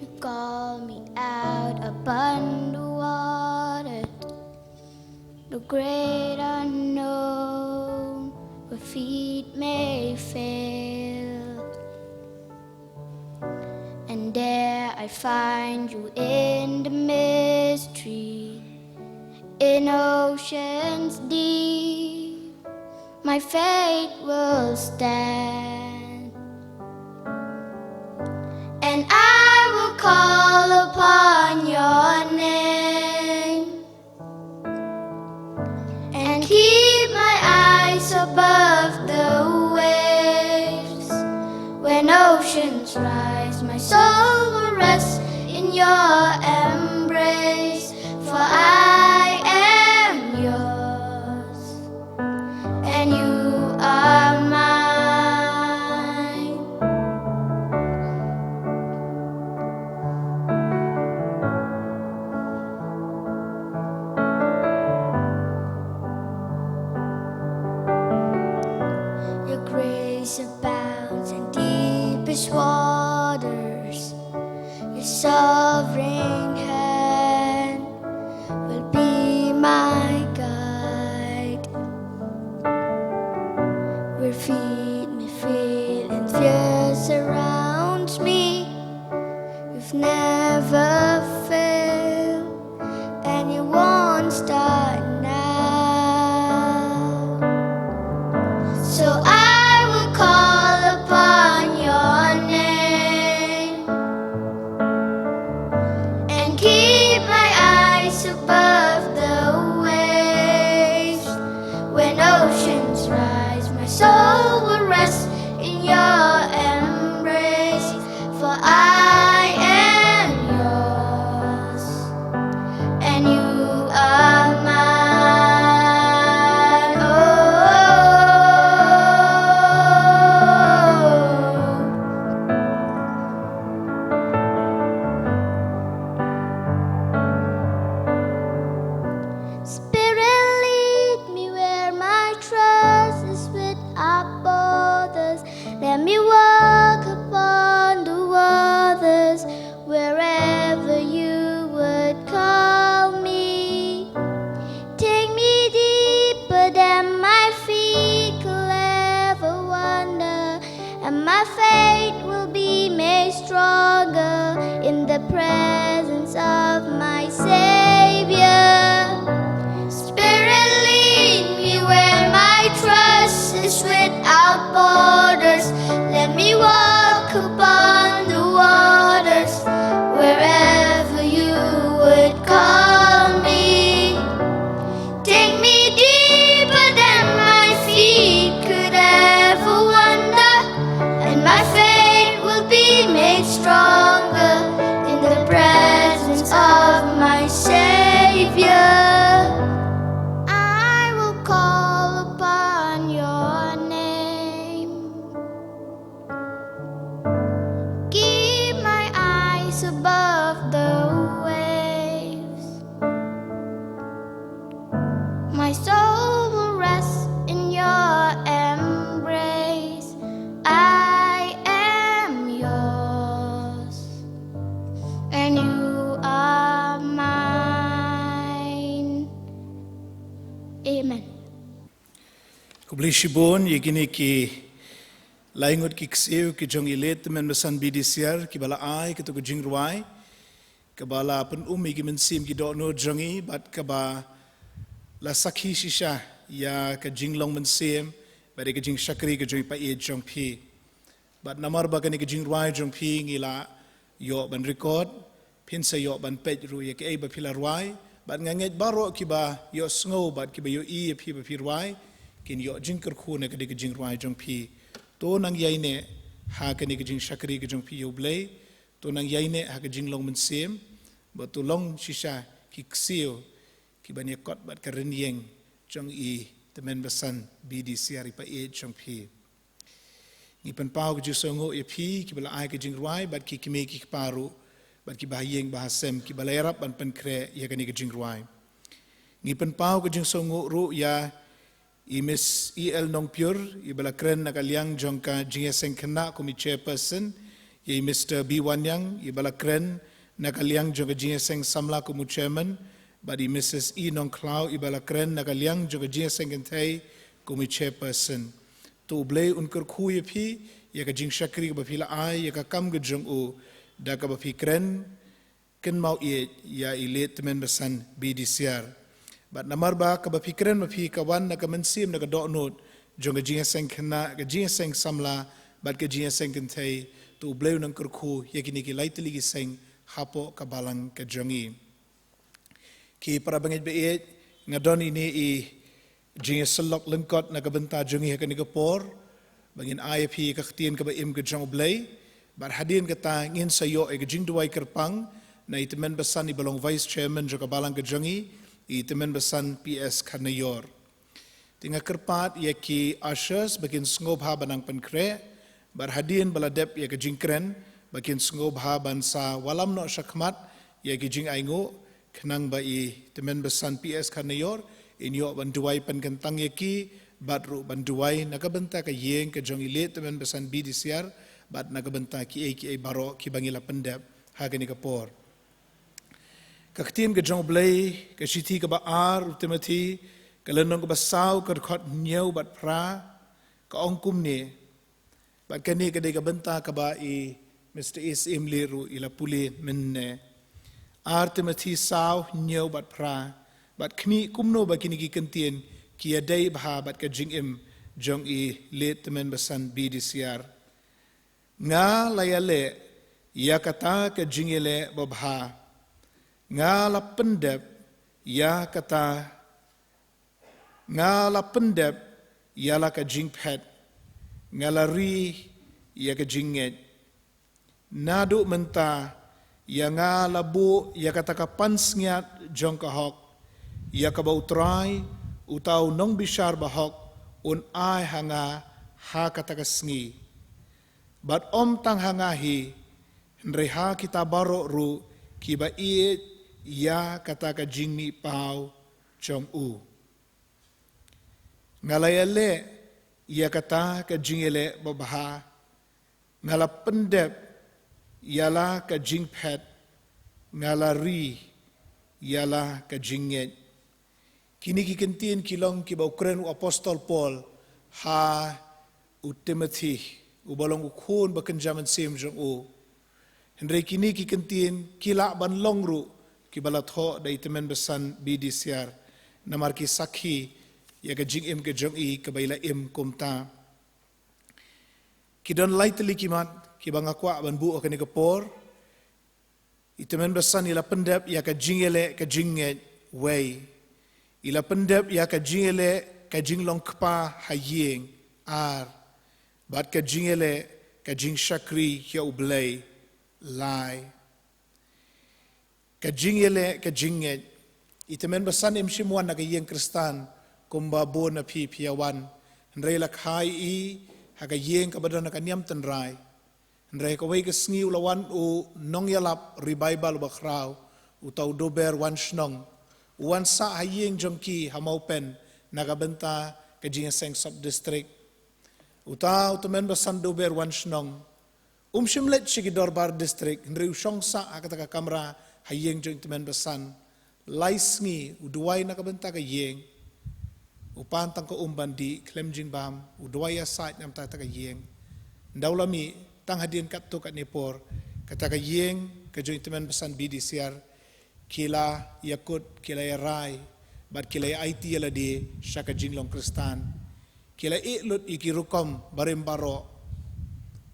You call me out upon the water, the great unknown, where feet may fail. And there I find you in the mystery, in oceans deep, my faith will stand. And I will call upon your name and keep my eyes above the waves. When oceans rise, my soul will rest in your embrace. For I am yours and you are mine. Your grace abounds in deepest waters. Your sovereign hand will be my guide. Where feet may fail and fear surrounds me, you've never failed, and you won't start now. So I will call upon your name My soul will rest in your embrace. I am yours, and you are mine. Amen. Khublei shibun ïa kine ki lai ngut ki ksiew ki jong i late Tymmen Basan B D Syar kiba la ai katto ka jingrwai kaba la pynum ïa ki mynsiem ki dohnud jong ngi bad kaba la sakhi shisha ïa ka jinglong mynsiem bad ïa ka jingshakri ka jong i paid jong phi. Bad namar ba kane ka jingrwai jong phi ngi la ïoh ban record, phin sa ïoh ban peit ruh ïa kaei ba phi la rwai. Bad nga ngeit baroh kiba ïohsngew bad kiba ïohi ïa phi ba phi rwai kin ïoh jingkyrkhu na kane ka jingrwai jong phi. To nang ïaineh ha kane ka jingshakri ka jong phi ïa U Blei. To nang ïaineh ha ka jinglong mynsiem. Bad to long shisha ki ksiew kiban ïakot bad ka rynïeng jong i Tymmen Basan B D Syar i paid jong phi. Ngi pynpaw ka jingsngewnguh ïa phi kiba la ai ka jingrwai bad ki kmie ki kpa ruh bad kiba ha ïing ba ha sem kiba la ïarap ban pynkhreh ïa kane ka jingrwai. Ngi pynpaw ka jingsngewnguh ruh ïa i Miss E L Nongpyur iba la kren na ka liang jong ka jingïaseng khynnah kum i chairperson, ïa i Mister B Wanniang iba la kren na ka liang jong ka jingïaseng samla kum u chairman, bad i Missus E Nongkhlaw iba la kren na ka liang jong ka jingïaseng kynthei kum i chairperson. To U Blei un kyrkhu ïa phi ïa ka jingshakri kaba phi la ai ïa ka kam ka jong u da kaba phi kren kynmaw ïeit ïa i late Tymmen Basan B D Syar. Bad namar ba kaba phi kren ma phi ka wan na ka mynsiem na ka dohnud jong ka jingïaseng khynnah, ka jingïaseng samla bad ka jingïaseng kynthei. To U Blei un nang kyrkhu ïa kine ki lai tylli ki seng hapoh ka balang ka jong ngi. Ki para bangeit ba ïeit, nga don ine i jingïasyllok lyngkot na ka bynta jong ngi ha kane ka por ba ngin ai ïa phi ka ktien kaba im ka jong U Blei. Bad hadien kata ngin sa ïoh ïa ka jingduwai kyrpang na i Tymmen Basan iba long vice chairman jong ka balang ka jong ngi, i Tymmen Basan P S Kharnaior. Te nga kyrpad ïa ki ushers ba kin sngewbha ban nang pynkhreh bad hadien ba la dep ïa ka jingkren ba kin sngewbha ban sa wallam noh shakhmat ïa ki jingainguh khnang ba i Tymmen Basan P S Kharnaior in ïoh ban duwai pynkyntang ïa ki bad ruh ban duwai na ka bynta ka ïing ka jong i late Tymmen Basan B D Syar bad na ka bynta kiei kiei baroh kiba ngi la pyndep ha kane ka por. Ka ktien ka jong U Blei, ka shithi kaba ar u Timothi, ka lynnong kaba saw, ka dkhot hynñiew bad phra, ka ong kumne. Bad kane ka dei ka bynta kaba i Mister S M Lee ruh i la pule mynne. Ar Timothi saw, hynñiew bad phra. Bad khmih kumno ba kine ki kyntien ki ïadei bha bad ka jingim jong i late Tymmen Basan B D Syar. Nga la ïaleh ïa kata ka jingïaleh babha. Nga la pyndep ïa kata, nga la pyndep ïa la ka jingphet. Nga la ri ïa ka jingngeit. Naduh mynta ïa nga la buh ïa kata ka pansngiat jong ka hok, ïa kaba U Trai, uta u nongbishar bahok, un ai ha nga ha kata ka sngi. Bad ym tang ha nga hi, hynrei ha kita baroh ruh kiba ïeit ïa kata ka jingmihpaw jong u. Nga la ïaleh ïa kata ka jingïaleh babha. Nga la pyndep ïa la ka jingphet. Nga la ri ïa la ka jingngeit. Kine ki kyntien ki long kiba u kren u apostol Paul ha u Timothi, uba long u khun ba kynja mynsiem jong u. Hynrei kine ki kyntien ki lah ban long ruh kiba la thoh da i Tymmen Basan B D Syar, namar ki sakhi ïa ka jingim ka jong i kaba i la im kumta. Ki don lai tylli ki mat kiba nga kwah ban buh ha kane ka por. I Tymmen Basan i la pyndep ïa ka jingïaleh ka jingngeit, wei. I la pyndep ïa ka jingïaleh ka jinglong kpa ha ïing, ar. Bad ka jingïaleh ka jingshakri ïa U Blei, lai. Ka jingïaleh ka jingngeit. I Tymmen Basan im shym wan na ka ïing Khristan kumba bun na phi phi ïa wan. Hynrei la kha ïa i ha ka ïing kaba don ha ka niam tynrai. Hynrei ha kawei ka sngi u la wan u nongïalap revival uba khraw, uta u Dober Wanshnong, u wan sah ha ïing jong ki ha Mawpen na ka bynta ka jingïaseng sub district. Uta u tymmen basan Dober Wanshnong um shym leit sha ki dorbar district, hynrei u shong sah ha kata ka kamra ha ïing jong i tymmen basan. Lai sngi u duwai na ka bynta ka ïing. U pan tang ka um ban dih khlem jingbam, u duwai ïasaid na ka bynta ka ïing. Ynda u la mih, tang hadien katto katne por, kata ka ïing ka jong i tymmen basan B D Syar, ki la ïakut, ki la ïarai, bad ki la ïa aiti ïa lade sha ka jinglong Khristan. Ki la ïeh lut ïa ki rukom barim baroh,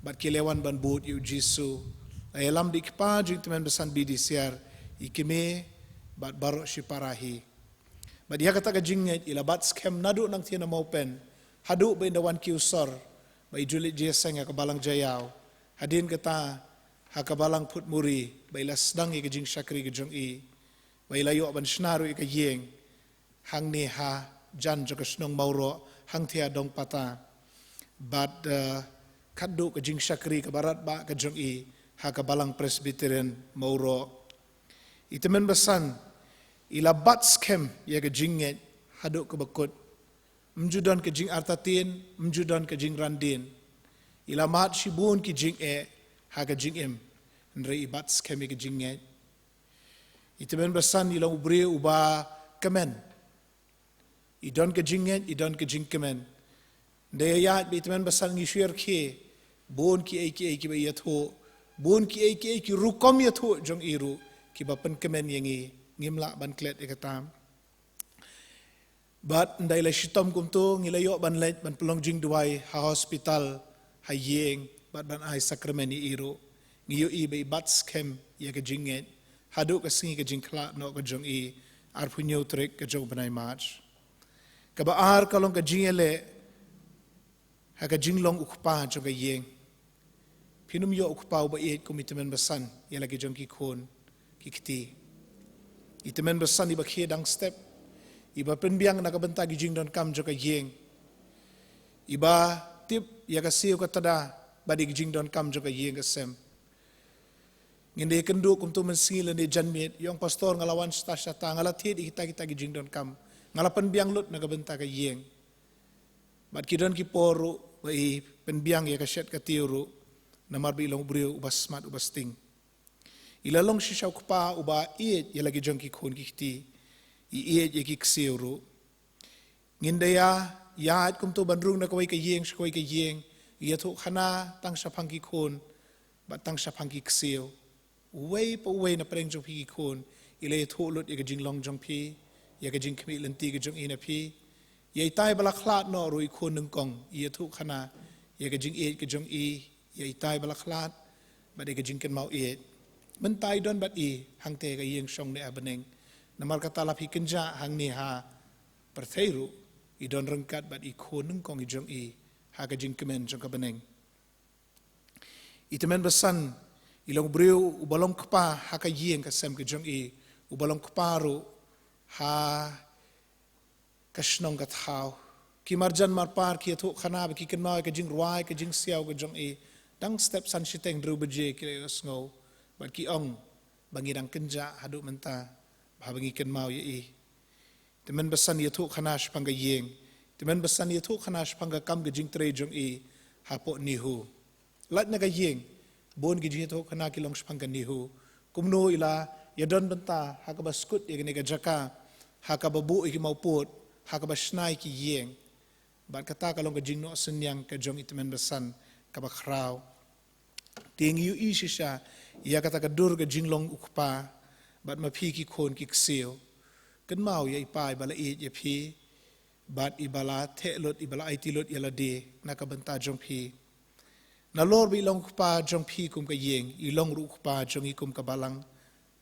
bad ki la wan ban bud ïa u Jisu. La ïalam da i kpa jong i tymmen basan B D Syar, i kmie, bad baroh shipara hi. Bad ïa kata ka jingngeit i la bat skhem naduh nangtei na Mawpen haduh ba i da wan ki u sor ba i ju leit jingïaseng ha ka balang Jaïaw. Hadien kata ha ka balang Phutmuri ba i la sdang ïa ka jingshakri ka jong i, ba i la ïoh ban shna ruh ïa ka ïing hangne hajan jong ka shnong Mawroh, hangtei ha Dongpata. Bad, eh, khatduh ka jingshakri kaba radbah ka jong i ha ka balang Presbyterian Mawroh. I tymmen basan i la bat skhem ïa ka jingngeit haduh kaba kut. Ym ju don ka jingartatien, ym ju don ka jingrandien. I la mad shibun ki jingeh ha ka jingim, hynrei i bat skhem ïa ka jingngeit. I tymmen basan i long u briew uba kmen. I don ka jingngeit, i don ka jingkmen. Ynda ïa ïaid bad i tymmen basan ngi shu ïarkhie bun kiei kiei kiba i ïathuh, bun kiei kiei ki rukom ïathuh jong i ruh kiba pynkmen ïa ngi, ngim lah ban klet ïa kata. Bad ynda i la shitom kumto, ngi la ïoh ban leit ban pynlong jingduwai ha hospital, ha ïing, bad ban ai sakramen ïa i ruh. Ngi ïohi ba i bat skhem ïa ka jingngeit haduh ka sngi ka jingkhlad noh ka jong i, arphew hynñiew tarik ka jong u bnai March. Kaba ar ka long ka jingïaleh ha ka jinglong u kpa jong ka ïing. Phin ym ïoh u kpa uba ïeit kum i tymmen basan ïa la ki jong ki khun ki kti. I tymmen basan iba khie dang step, iba pynbiang na ka bynta ki jingdonkam jong ka ïing, iba tip ïa ka siew ka tada bad ïa ki jingdonkam jong ka ïing ka sem. Ngin da ïakynduh kumto mynsngi lane janmiet, ïa ong pastor, nga la wan shata shata, nga la thied ïa kita kita ki jingdonkam, nga la pynbiang lut na ka bynta ka ïing. Bad ki don ki por ruh ba i pynbiang ïa ka shet ka tiew ruh, namar ba i long u briew uba smat uba sting. I la long shisha u kpa uba ïeit ïa la ki jong ki khun ki kti, i ïeit ïa ki ksiew ruh. Ngin da ïa ïaid kumto ban rung na kawei ka ïing sha kawei ka ïing, ïathuh khana tang shaphang ki khun bad tang shaphang ki ksiew. Uwei pa uwei na pdeng jong phi ki khun i la ïathuh lut ïa ka jinglong jong phi, ïa ka jingkhmih lynti ka jong i na phi. Ïa itai ba la khlad noh ruh i khun nyngkong i ïathuh khana ïa ka jingïeit ka jong i ïa itai ba la khlad bad ïa ka jingkynmaw ïeit. Mynta i don bad i hangtei ha ka ïing shong ne ha bneng. Namar kata la phi kynjah hangne ha pyrthei ruh, i don ryngkat bad i khun nyngkong i jong i ha ka jingkmen jong ka bneng. I tymmen basan i long u briew uba long kpa ha ka ïing ka sem ka jong i, uba long kpa ruh ha ka shnong ka thaw. Ki marjan marpar ki ïathuh khana bad ki kynmaw ïa ka jingrwai ka jingsiaw ka jong i. Dang step san shiteng hynriew baje ki la ïohsngew bad ki ong ba ngi dang kynjah haduh mynta ba haba ngi kynmaw ïa i. Tymmen basan ïathuh khana shaphang ka ïing. Tymmen basan ïathuh khana shaphang ka kam ka jingtrei jong i hapoh NEHU. Lait na ka ïing, bun ki jingïathuh khana ki long shaphang ka NEHU. Kumno i la ïadon bynta ha kaba skud ïa kane ka jaka, ha kaba buh ïa ki mawpud, ha kaba shna ïa ki ïing. Bad kata ka long ka jingnoh synñiang ka jong i tymmen basan kaba khraw. Te ngi ïohi shisha ïa kata ka dur ka jinglong u kpa bad ma phi ki khun ki ksiew. Kynmaw ïa i pa iba la ïeit ïa phi bad iba la theh lut, iba la aiti lut ïa lade na ka bynta jong phi. Nalor ba i long u kpa jong phi kum ka ïing, i long ruh u kpa jong i kum ka balang.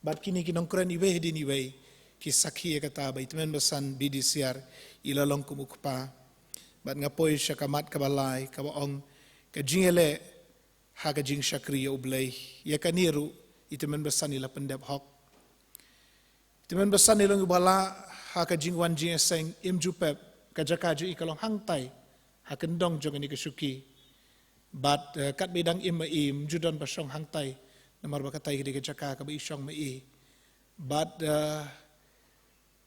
Bad kine ki nongkren iwei hadien iwei ki sakhi ïa kata ba i tymmen basan B D Syar i la long kum u kpa. Bad nga poi sha ka mat kaba lai kaba ong ka jingïaleh ha ka jingshakri ïa U Blei. Ïa kane ruh i tymmen basan i la pyndep hok. I tymmen basan i long uba lah ha ka jingwan jingïaseng, im ju pep, ka jaka jong i ka long hangtai ha kyndong jong kane ka shuki. Bad, eh, katba i dang im ma i, im ju don ba shong hangtai, namar ba katai ka dei ka jaka kaba i shong ma i. Bad, eh,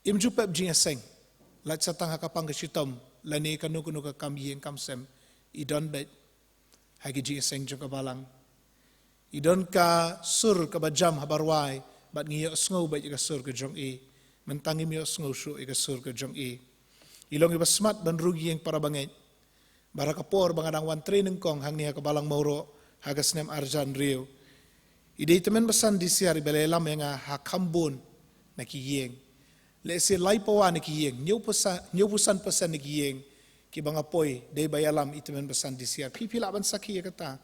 Im ju pep jingïaseng, lait sa tang ha ka pang ka shitom lane kano kano ka kam ïing kam sem. I don beit ha ki jingïaseng jong ka balang. I don ka sur kaba jam haba rwai, bad ngi ïohsngew beit ïa ka sur ka jong i. Mynta ngim ïohsngew shuh ïa ka sur ka jong i. I long iba smat ban rung ïing para bangeit. Bad ha ka por ba nga dang wan trei nyngkong hangne ha ka balang Mawroh ha ka snem arhajar hynriew, i dei i tymmen basan Disiar iba la ïalam ïa nga ha kham bun na ki ïing. Lehse lai pawa na ki ïing, hynñiewphew san, hynñiewphew san percent na ki ïing kiba nga poi, dei ba ïalam i tymmen basan Disiar. Phi, phi lah ban sakhi ïa kata,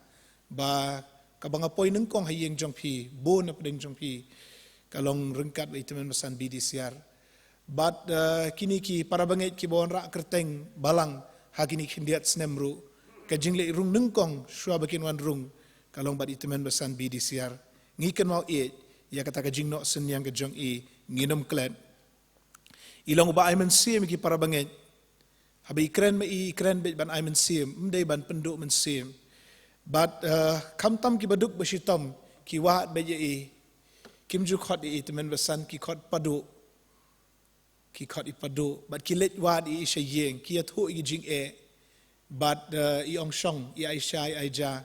ba kaba nga poi nyngkong ha ïing jong phi, bun na pdeng jong phi, ka long ryngkat bad i tymmen basan B. Disiar. Bad, eh, kine ki para bangeit kiba wanrah kyrteng balang ha kine ki khyndiat snem ruh, ka jingleit rung nyngkong shuwa ba kin wan rung, ka long bad i tymmen basan B. Disiar. Ngi kynmaw ïeit ïa kata ka jingnoh synñiang ka jong i, ngin ym klet. I long uba ai mynsiem ïa ki para bangeit. Haba i kren ma i, i kren beit ban ai mynsiem, ym dei ban pynduh mynsiem. Bad, eh, khamtam kiba duk ba shitom ki wad beit ïa i. Kim ju khot ïa i tymmen basan, ki khot paduh. Ki khot i paduh, bad ki leit wad ïa i sha ïing, ki ïathuh ïa ki jingeh. Bad, eh, i ong shong, i ai sha, i ai ja.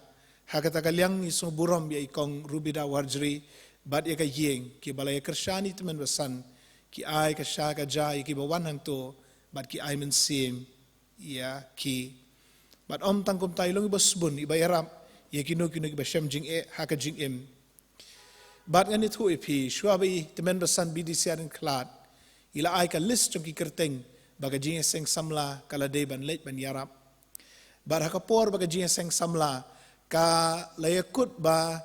Ha kata ka liang ngi sngewburom ïa i kong Rubida Warjri bad ïa ka ïing, kiba la ïakyrshan i tymmen basan, ki ai ka sha ka ja ïa kiba wan hangto, bad ki ai mynsiem ïa ki. Bad ym tang kumta, i long iba sbun, iba ïarap ïa kino kino kiba shem jingeh ha ka jingim. Bad ngan ïathuh ïa phi, shuwa ba i tymmen basan B. Disiar in khlad, i la ai ka list jong ki kyrteng ba ka jingïaseng samla ka la dei ban leit ban ïarap. Bad ha ka por ba ka jingïaseng samla ka la ïakut ban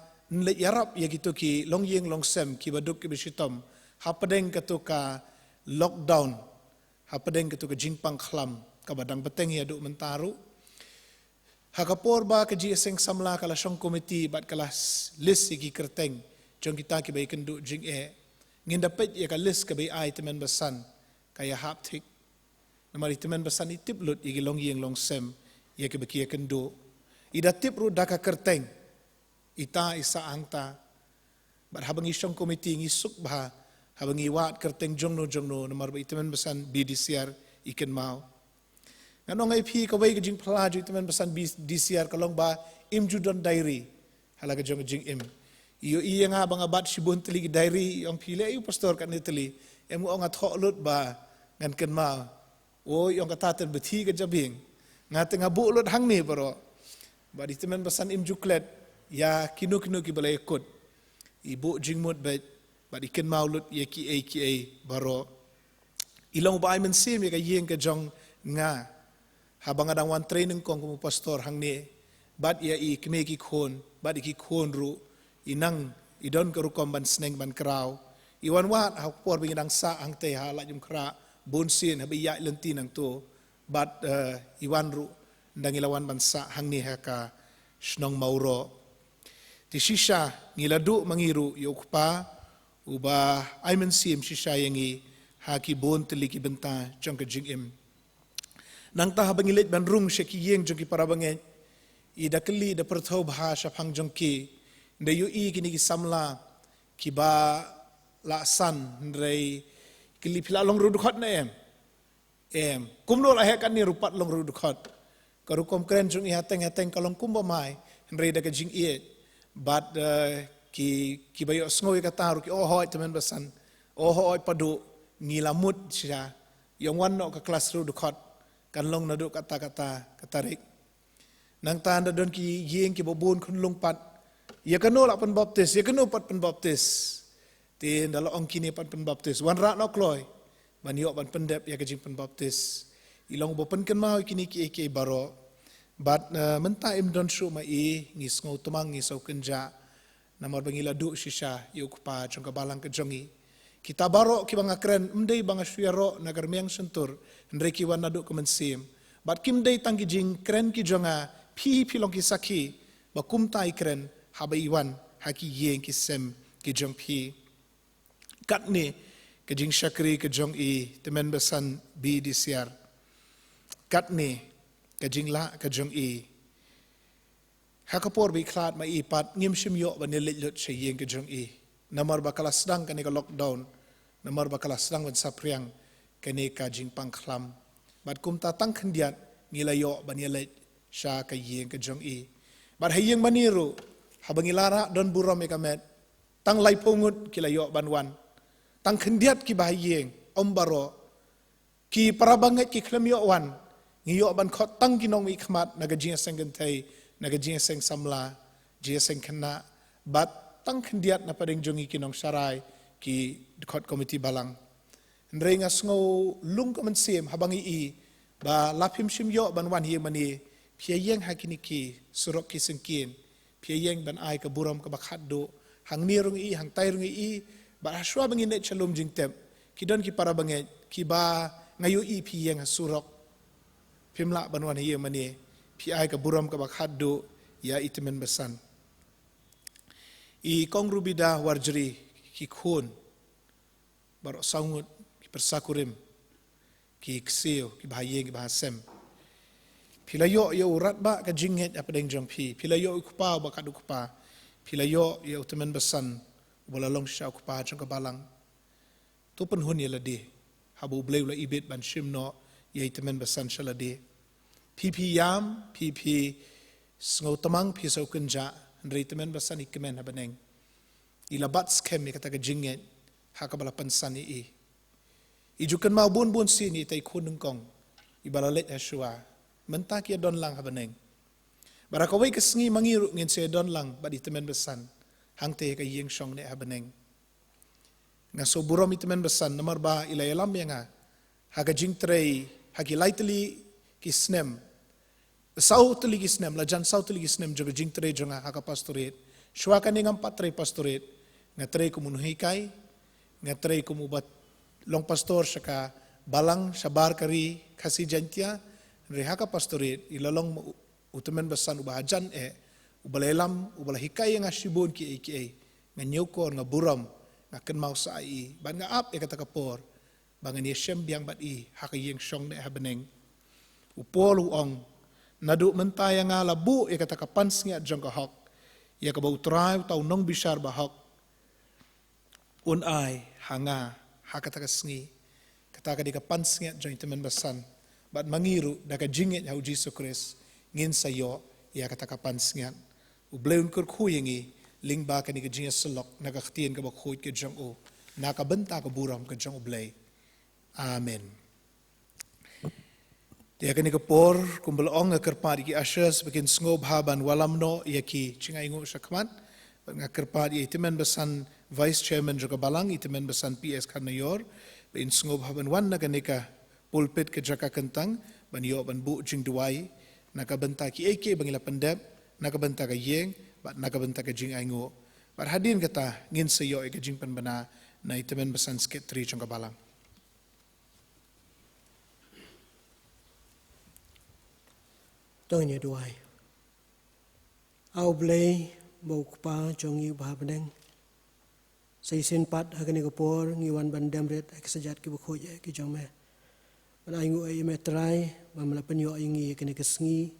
leit ïarap ïa kito ki longïing longsem kiba duk kiba shitom, hapdeng kato ka lockdown, hapdeng kato ka jingpang khlam kaba dang bteng ïa duh mynta ruh. Ha ka por ba ka jingïaseng samla ka la shong komiti bad ka la s-, list ïa ki kyrteng jong kita kiba ïakynduh jingeh. Ngin da peit ïa ka list kaba i ai i tymmen basan, ka ïahap thik. Namar i tymmen basan i tip lut ïa ki longïing longsem, ïa kiba ki ïakynduh. I da tip ruh da ka kyrteng. Ita i sah hangta. Bad haba ngi shong komiti ngi suk bha haba ngi wad kyrteng jongno jongno, namar ba i tymmen basan B. Disiar i kynmaw. Ngan ong ïa phi, kawei ka jingphylla jong i tymmen basan B. Disiar ka long ba im ju don diary ha la ka jong ka jingim. I ïohi ïa nga ba nga bat shibun tylli ki diary, i ong, phi leh aïu pastor katne tylli? Em, nga ong, nga thoh lut ba ngan kynmaw. Oi, i ong, kata te bthi ka jabieng. Nga te nga buh lut hangne baroh. Bad i tymmen basan im ju klet ïa kino kino kiba la ïakut. I buh jingmut beit bad i kynmaw lut ïa kiei kiei baroh. I long uba ai mynsiem ïa ka ïing ka jong nga haba nga dang wan trei nyngkong kum u pastor hangne. Bad ïa i kmie ki khun, bad ïa ki khun ruh, i nang i don ka rukom ban sneng ban kraw. I wan wad ha ka por ba ngi dang sah hangtei ha Laitumkhrah, bun sien haba i ïaid lynti nangto. Bad, eh, i wan ruh ynda ngi la wan ban sah hangne ha ka shnong Mawroh. Te shisha ngi la duh ma ngi ruh ïa u Kpa uba ai mynsiem shisha ïa ngi ha ki bun tylli ki bynta jong ka jingim. Nangta haba ngi leit ban rung sha ki ïing jong ki para bangeit, i da kylli, da pyrthew bha shaphang jong ki, da ïohi kine ki samla kiba la san, hynrei kylli, phi la long riewdkhot ne em? Em. Kumno la heh katne ruh pat long riewdkhot? Ka rukom kren jong i hateng hateng ka long kumba mai, hynrei da ka jingïeit. Bad, eh, ki, kiba ïohsngew ïa kata ruh ki ong, hooid tymmen basan, ong, hooid paduh, ngi la mut shisha. Ïa wan noh ka klas riewdkhot, kan long naduh kata kata ka tarik. Nangta da don ki ïing kiba bun khunlung pat. Ïa kano lah pynbaptis, ïa kano pat pynbaptis. Te ynda la ong kine pat pynbaptis, wanrah noh kloi ban ïoh ban pyndep ïa ka jingpynbaptis. I long ba pynkynmaw ïa kine kiei kiei baroh. Bad, eh, mynta im don shuh ma i, ngi sngew tmang, ngi sngew kynjah. Namar ba ngi la duh shisha ïa u Kpa jong ka balang ka jong ngi. Kita baroh kiba nga kren, ym dei ba nga shu ïaroh na ka rmiang shyntur, hynrei ki wan naduh ka mynsiem. Bad kim dei tang ki jingkren ki jong nga, phi hi phi long ki sakhi ba kumta i kren haba i wan ha ki ïing ki sem ki jong phi. Katne ka jingshakri ka jong i tymmen basan B. Disiar. Katne ka jinglah ka jong i. Ha ka por ba i khlad ma i pat, ngim shym ïoh ban ïaleit lut sha ïing ka jong i. Namar ba ka la sdang kane ka lockdown. Namar ba ka la sdang ban saphriang kane ka jingpang khlam. Bad kumta tang khyndiat ngi la ïoh ban ïaleit sha ka ïing ka jong i. Bad ha ïing mane ruh, haba ngi la rah don burom ïa ka met, tang laiphew ngut ki la ïoh ban wan. Tang khyndiat kiba ha ïing, ym baroh. Ki para bangeit ki khlem ïoh wan, ngi ïoh ban khot tang ki nongmihkhmat na ka jingïaseng kynthei, na ka jingïaseng samla, jingïaseng khynnah, bad tang khyndiat na pdeng jong ngi ki nongsharai, ki dkhot komiti balang. Hynrei nga sngew lung ka mynsiem haba ngi i ba la phim shym ïoh ban wan ha ïing mane, phi ïeng ha kine ki surok ki syngkien, phi ïeng ban ai ka burom kaba khatduh, hangne ruh ngi i, hangtai ruh ngi i, bad hashwa ba ngin leit sha lum jingtep, ki don ki para bangeit kiba nga ïohi phi ïeng ha surok, phim lah ban wan ha ïing mane, phi ai ka burom kaba khatduh ïa i tymmen basan. I Kong Rubida Warjri, ki khun baroh saw ngut, ki pyrsa kurim, ki ksiew, kiba ha ïing, kiba ha sem. Phi la ïoh ïa u radbah ka jingngeit hapdeng jong phi. Phi la ïoh u kpa uba kat u kpa. Phi la ïoh ïa u tymmen basan uba la long shisha u kpa jong ka balang. To pynhun ïa lade haba U Blei u la ibit ban shim noh ïa i tymmen basan sha lade. Phi phi ïam, phi phi sngewtmang, phi sngewkynjah, hynrei i tymmen basan i kmen ha bneng. I la bat skhem ïa kata ka jingngeit ha kaba la pynsan ïa i. I ju kynmaw bun bun sien ïa ita i khun nyngkong iba la leit hashwa. Mynta ki ïa don lang ha bneng. Bad ha kawei ka sngi ma ngi ruh ngin sa ïa don lang bad i tymmen basan hangta ha ka ïing shong neh ha bneng. Nga sngewburom i tymmen basan namar ba i la ïalam ïa nga ha ka jingtrei ha ki lai tylli ki snem, saw tylli ki snem, la jan saw tylli ki snem jong ka jingtrei jong nga ha ka pastorate. Shuwa kane ngam pat trei pastorate, nga trei kum u nonghikai, nga trei kum uba long pastor sha ka balang shabar ka ri Khasi Jaiñtia. Hynrei ha ka pastorate i la long ma u, u tymmen basan uba hajan eh, uba la ïalam, uba la hikai ïa nga shibun kiei kiei. Nga ñiewkor, nga burom, nga kynmaw sa ïa i, bad nga ap ïa kata ka por ba ngan ïashem biang bad i ha ka ïing shong neh ha bneng. U Paul u ong, naduh mynta ïa nga la buh ïa kata ka pansngiat jong ka hok, ïa kaba U Trai uta u nongbishar bahok un ai ha nga ha kata ka sngi. Kata ka dei ka pansngiat jong i tymmen basan. Bad ma ngi ruh da ka jingngeit ha U Jisu Khrist ngin sa ïoh ïa kata ka pansngiat. U Blei un kyrkhu ïa ngi lyngba kane ka jingïasyllok na ka ktien kaba khuid ka jong u, na ka bynta ka burom ka jong U Blei. Amen. Te ha kane ka por, kumba la ong, nga kyrpad ïa ki ushers ba kin sngewbha ban wallam noh ïa ki jingainguh shakhmat. Bad nga kyrpad ïa i tymmen basan Vice Chairman jong ka balang, i tymmen basan P S Kharnaior, ba in sngewbha ban wan na kane ka pulpit ka jaka kyntang ban ïoh ban buh jingduwai na ka bynta kiei kiei ba ngi la pyndep, na ka bynta ka ïing bad na ka bynta ka jingainguh. Bad hadien kata ngin sa ïoh ïa ka jingpynbna na i tymmen basan Secretary jong ka balang. To ngin ïa duwai. A U Blei, ba u Kpa jong ngi uba ha bneng, sa shisien pat ha kane ka por ngi wan ban dem rit ha ki kjat kiba khuid eh ki jong me. Ban ainguh ïa me Trai ba me la pynïoh ïa ngi ïa kane ka sngi,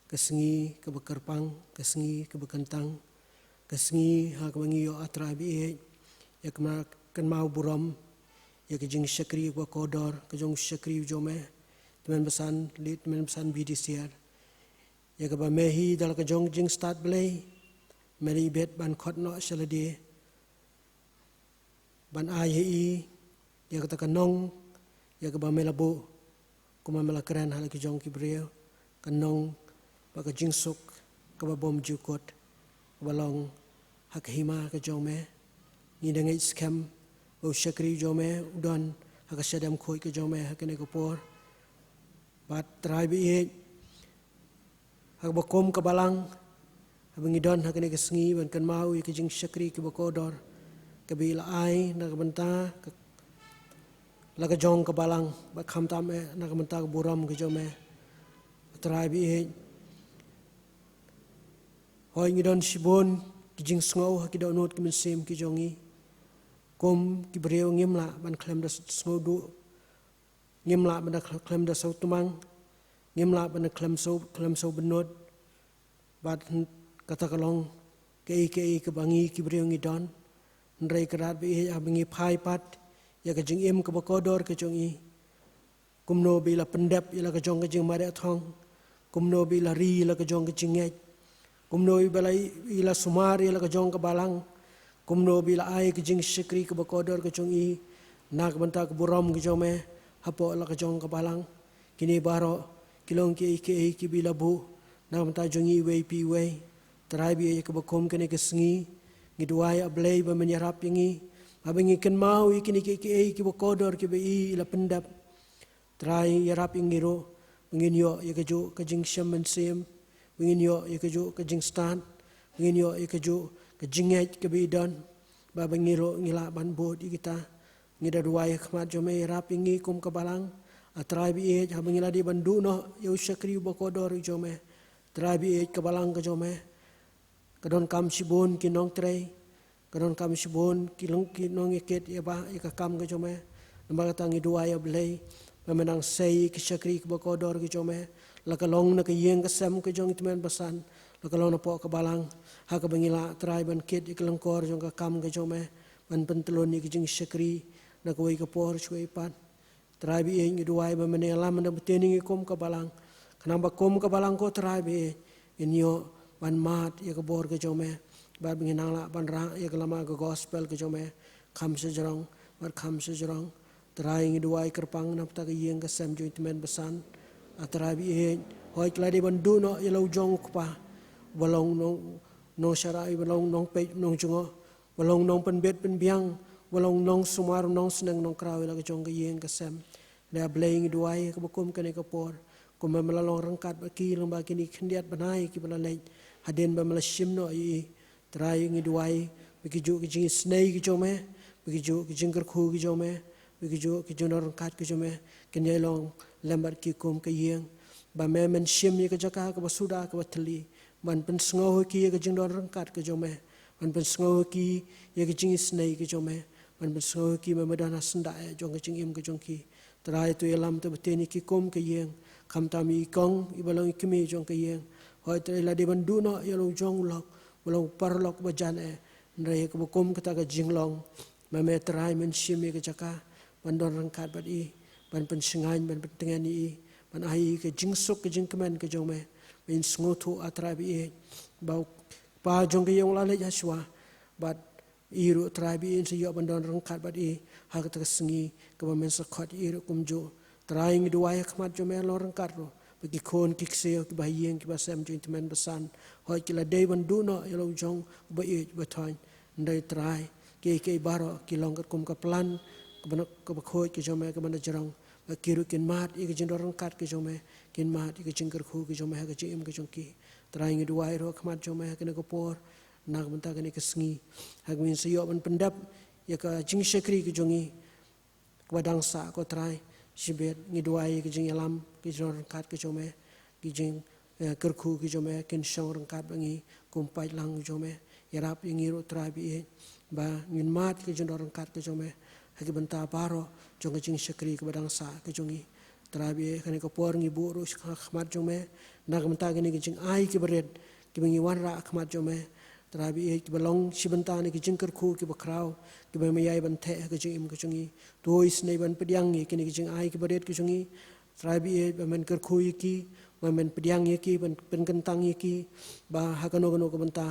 ka sngi kaba kyrpang, ka sngi kaba kyntang, ka sngi ha kaba ngi ïoh, A Trai ba ïeit, ïa ka kynmaw burom ïa ka jingshakri kaba kordor ka jong u shakri u jong me, tymmen basan, late tymmen basan B D Siar. Ïa kaba me hi da la ka jong jingstad Blei me la ibit ban khot noh sha lade, ban ai ha i ïa kata ka nong ïa kaba me la buh, kumba me la kren ha la ki jong ki briew, ka nong bad ka jingsuk kaba bymjukut kaba long ha ka hima ka jong me. Ngi da ngeit skhem ba u shakri u jong me u don ha ka shadem khuid ka jong me ha kane ka por. Bad Trai ba ïeit, ha kaba kum ka balang, haba ngi don ha kane ka sngi ban kynmaw ïa ka jingshakri kaba kordor kaba i la ai na ka bynta ka, la ka jong ka balang, bad khamtam eh na ka bynta ka burom ka jong me. Trai ba ïeit, hooid ngi don shibun ki jingsngew ha ki dohnud ki mynsiem ki jong ngi. Kum ki briew ngim lah ban khlem da sngewduh, ngim lah ban da khlem da sngewtmang, ngim lah ban da khlem sngewbynnud, khlem sngewbynnud. Bad kata ka long kaei kaei kaba ngi ki briew ngi don. Hynrei Kynrad ba ïeit, haba ngi phai pat ïa ka jingim kaba kordor ka jong i, Kumno ba i la pyndep ïa la ka jong ka jingmareh thong. Kumno ba i la ri ïa la ka jong ka jingngeit. Kumno ba i la, i la sumar ïa la ka jong ka balang. Kumno ba i la ai ka jingshakri kaba kordor ka jong i na ka bynta ka burom ka jong me hapoh la ka jong ka balang. Kine baroh ki long kiei kiei kiba i la buh na ka bynta jong i iwei pa iwei. Trai ba ïeit, ha kaba kum kane ka sngi ngi duwai, A Blei, ba men ïarap ïa ngi, ba, ba ngi kynmaw ïa kine kiei kiei kiba kordor kiba i, i la pyndep. Trai, ïarap ïa ngi ruh ba ngin ïoh ïa kajuh ka jingshem mynsiem, ba ngin ïoh ïa kajuh ka jingstad, ba ngin ïoh ïa kajuh ka jingngeit kaba i don, ba, ba ngi ruh ngi lah ban bud ïa kita. Ngi da duwai ha khmat jong me, ïarap ïa ngi kum ka balang. A Trai ba ïeit, haba ngi la dei ban duh noh ïa u shakri uba kordor jong me, Trai ba ïeit, ka balang ka jong me ka donkam shibun ki nongtrei, ka donkam shibun ki long ki nongïakit ïa ba, ïa ka kam ka jong me. Namar kata ngi duwai, A Blei, ba men nang sei ïa ki shakri kiba kordor ki jong me, la ka long na ka ïing ka sem ka jong i tymmen basan, la ka long napoh ka balang, ha kaba ngi lah, Trai, ban kit ïa ka lyngkor jong ka kam ka jong me, ban pyntlun ïa ki jingshakri na kawei ka por sha kawei pat. Trai ba ïeit, ngi duwai ba men ïalam, men da bteng ïa ngi kum ka balang, khnang ba kum ka balang, ko Trai ba ïeit, ngin ïoh ban mad ïa ka bor ka jong me, bad ba ngin nang lah ban rah ïa ka lama ka gospel ka jong me kham shajrong bad kham shajrong. Trai, ngi duwai kyrpang na bynta ka ïing ka sem jong i tymmen basan. A Trai ba ïeit, hooid, ki la dei ban duh noh ïa la u jong u kpa uba long nong, nongshakri, uba long nongpeit nongjngoh, uba long nongpynbit pynbiang, uba long nongsumar nongsneng nongkraw ïa la ka jong ka ïing ka sem. Hynrei, A Blei, ngi duwai ha kaba kum kane ka por, kumba me la long ryngkat bad ki lyngba kine ki khyndiat bnai kiba la leit hadien ba me la shim noh ïa i. Trai, ngi duwai ba kijuh ki jingisynei ki jong me, ba kijuh ki jingkyrkhu ki jong me, ba kijuh ki jingdon ryngkat ki jong me kin ïai long lem bad ki kum ka ïing, ba me men shim ïa ka jaka kaba suda kaba thylli ban pynsngew ha ki ïa ka jingdon ryngkat ka jong me, ban pynsngew ha ki ïa ka jingisynei ka jong me, ban pynsngew ha ki ba me don ha syndah jong ka jingim ka jong ki. Trai, to ïalam, to bteng ïa ki kum ka ïing, khamtam ïa i kong iba long i kmie jong ka ïing. Hooid, Trai, la dei ban duh noh ïa la u jong u lok uba long u paralok uba jan eh, hynrei ha kaba kum kata ka jinglong, ma me, Trai, men shim ïa ka jaka ban don ryngkat bad i, ban pynshngaiñ, ban pyntngen ïa i, ban ai ïa i ka jingsuk ka jingkmen ka jong me. Ba in sngewthuh, A Trai ba ïeit, ba u kpa jong ka ïing u la leit ha shuwa, bad i ruh, Trai ba ïeit, in sa ïoh ban don ryngkat bad i ha kata ka sngi kaba men sa khot ïa i ruh kumjuh. Trai, ngi duwai ha khmat jong me, long ryngkat ruh bad ki khun ki ksiew kiba ha ïing kiba sem jong i tymmen basan. Hooid, ki la dei ban duh noh ïa la u jong uba ïeit uba thoiñ. Hynrei, Trai, kiei kiei baroh ki long katkum ka plan kaba, kaba khuid ka jong me kaba na jrong, ba ki ruh kin mad ïa ka jingdon ryngkat ka jong me, kin mad ïa ka jingkyrkhu ka jong me ha ka jingim ka jong ki. Trai, ngi duwai ruh ha khmat jong me ha kane ka por, na ka bynta kane ka sngi, ha kaba ngin sa ïoh ban pyndep ïa ka jingshakri ka jong ngi kaba dang sah, ko Trai. Shibit ngi duwai ïa ka jingïalam, ka jingdon ryngkat ka jong me, ka jing, eh, kyrkhu ka jong me kin shong ryngkat bad ngi kum paidlang ka jong me. Ïarap ïa ngi ruh, Trai ba ïeit, ba ngin mad ka jingdon ryngkat ka jong me ha ki bynta baroh jong ka jingshakri kaba dang sah ka jong ngi. Trai ba ïeit, ha kane ka por ngi buh ruh ha khmat jong me na ka bynta kine ki jingai kiba rit kiba ngi wanrah ha khmat jong me. Trai ba ïeit, kiba long shi bynta na ki jingkyrkhu kiba khraw kiba me ïai ban theh ha ka jingim ka jong ngi. To isynei ban pdiang ïa kine ki jingai kiba rit ka jong ngi. Trai ba ïeit, ba men kyrkhu ïa ki, ba men pdiang ïa ki, ban pynkyntang ïa ki, ba ha kano kano ka bynta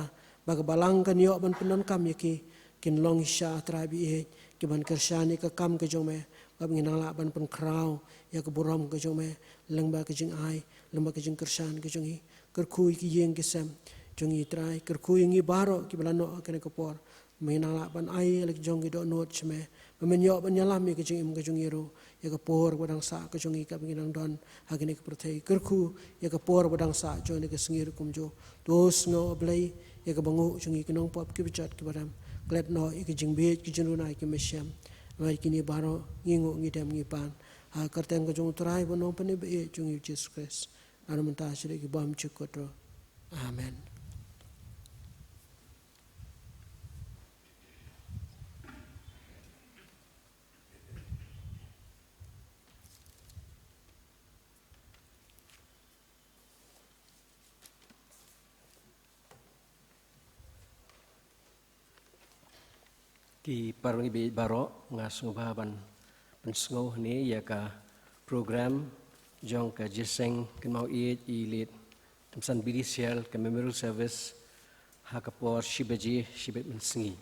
ba ka balang kan ïoh ban pyndonkam ïa ki, kin long shisha, Trai ba ïeit, ki ban kyrshan ïa ka kam ka jong me, ba ngin nang lah ban pynkhraw ïa ka burom ka jong me lyngba ka jingai, lyngba ka jingkyrshan ka jong ngi. Kyrkhu ïa ki ïing ki sem jong ngi, Trai, kyrkhu ïa ngi baroh kiba la noh ha kane ka por. Ba ngin nang lah ban ai ïa la ki jong ki dohnud sha me, ba men ïoh ban ïalam ïa ka jingim ka jong ngi ruh, ïa ka por ba dang sah ka jong ngi kaba ngi dang don ha kane ka pyrthei. Kyrkhu ïa ka por ba dang sah jong kane ka sngi ruh kumjuh. To sngew, A Blei, ïa ka bynguh jong ngi ki nongpop kiba jot kiba rem. Klet noh ïa ka jingbieit, ka jingruna, ki mynsiem. Namar kine baroh ngi nguh, ngi dem, ngi pan ha ka kyrteng ka jong u Trai bad u Nongpynim ba ïeit jong ngi, u Jisu Khrist. Naduh mynta sha ki bymjukut ruh. Amen. Ki paralok kiba ïeit baroh, nga sngewbha ban pynsngew hangne ïa ka program jong ka jingïaseng kynmaw ïa i Late Tymsan B D Syiar, ka memorial service, ha ka por shi baje shibit mynsngi.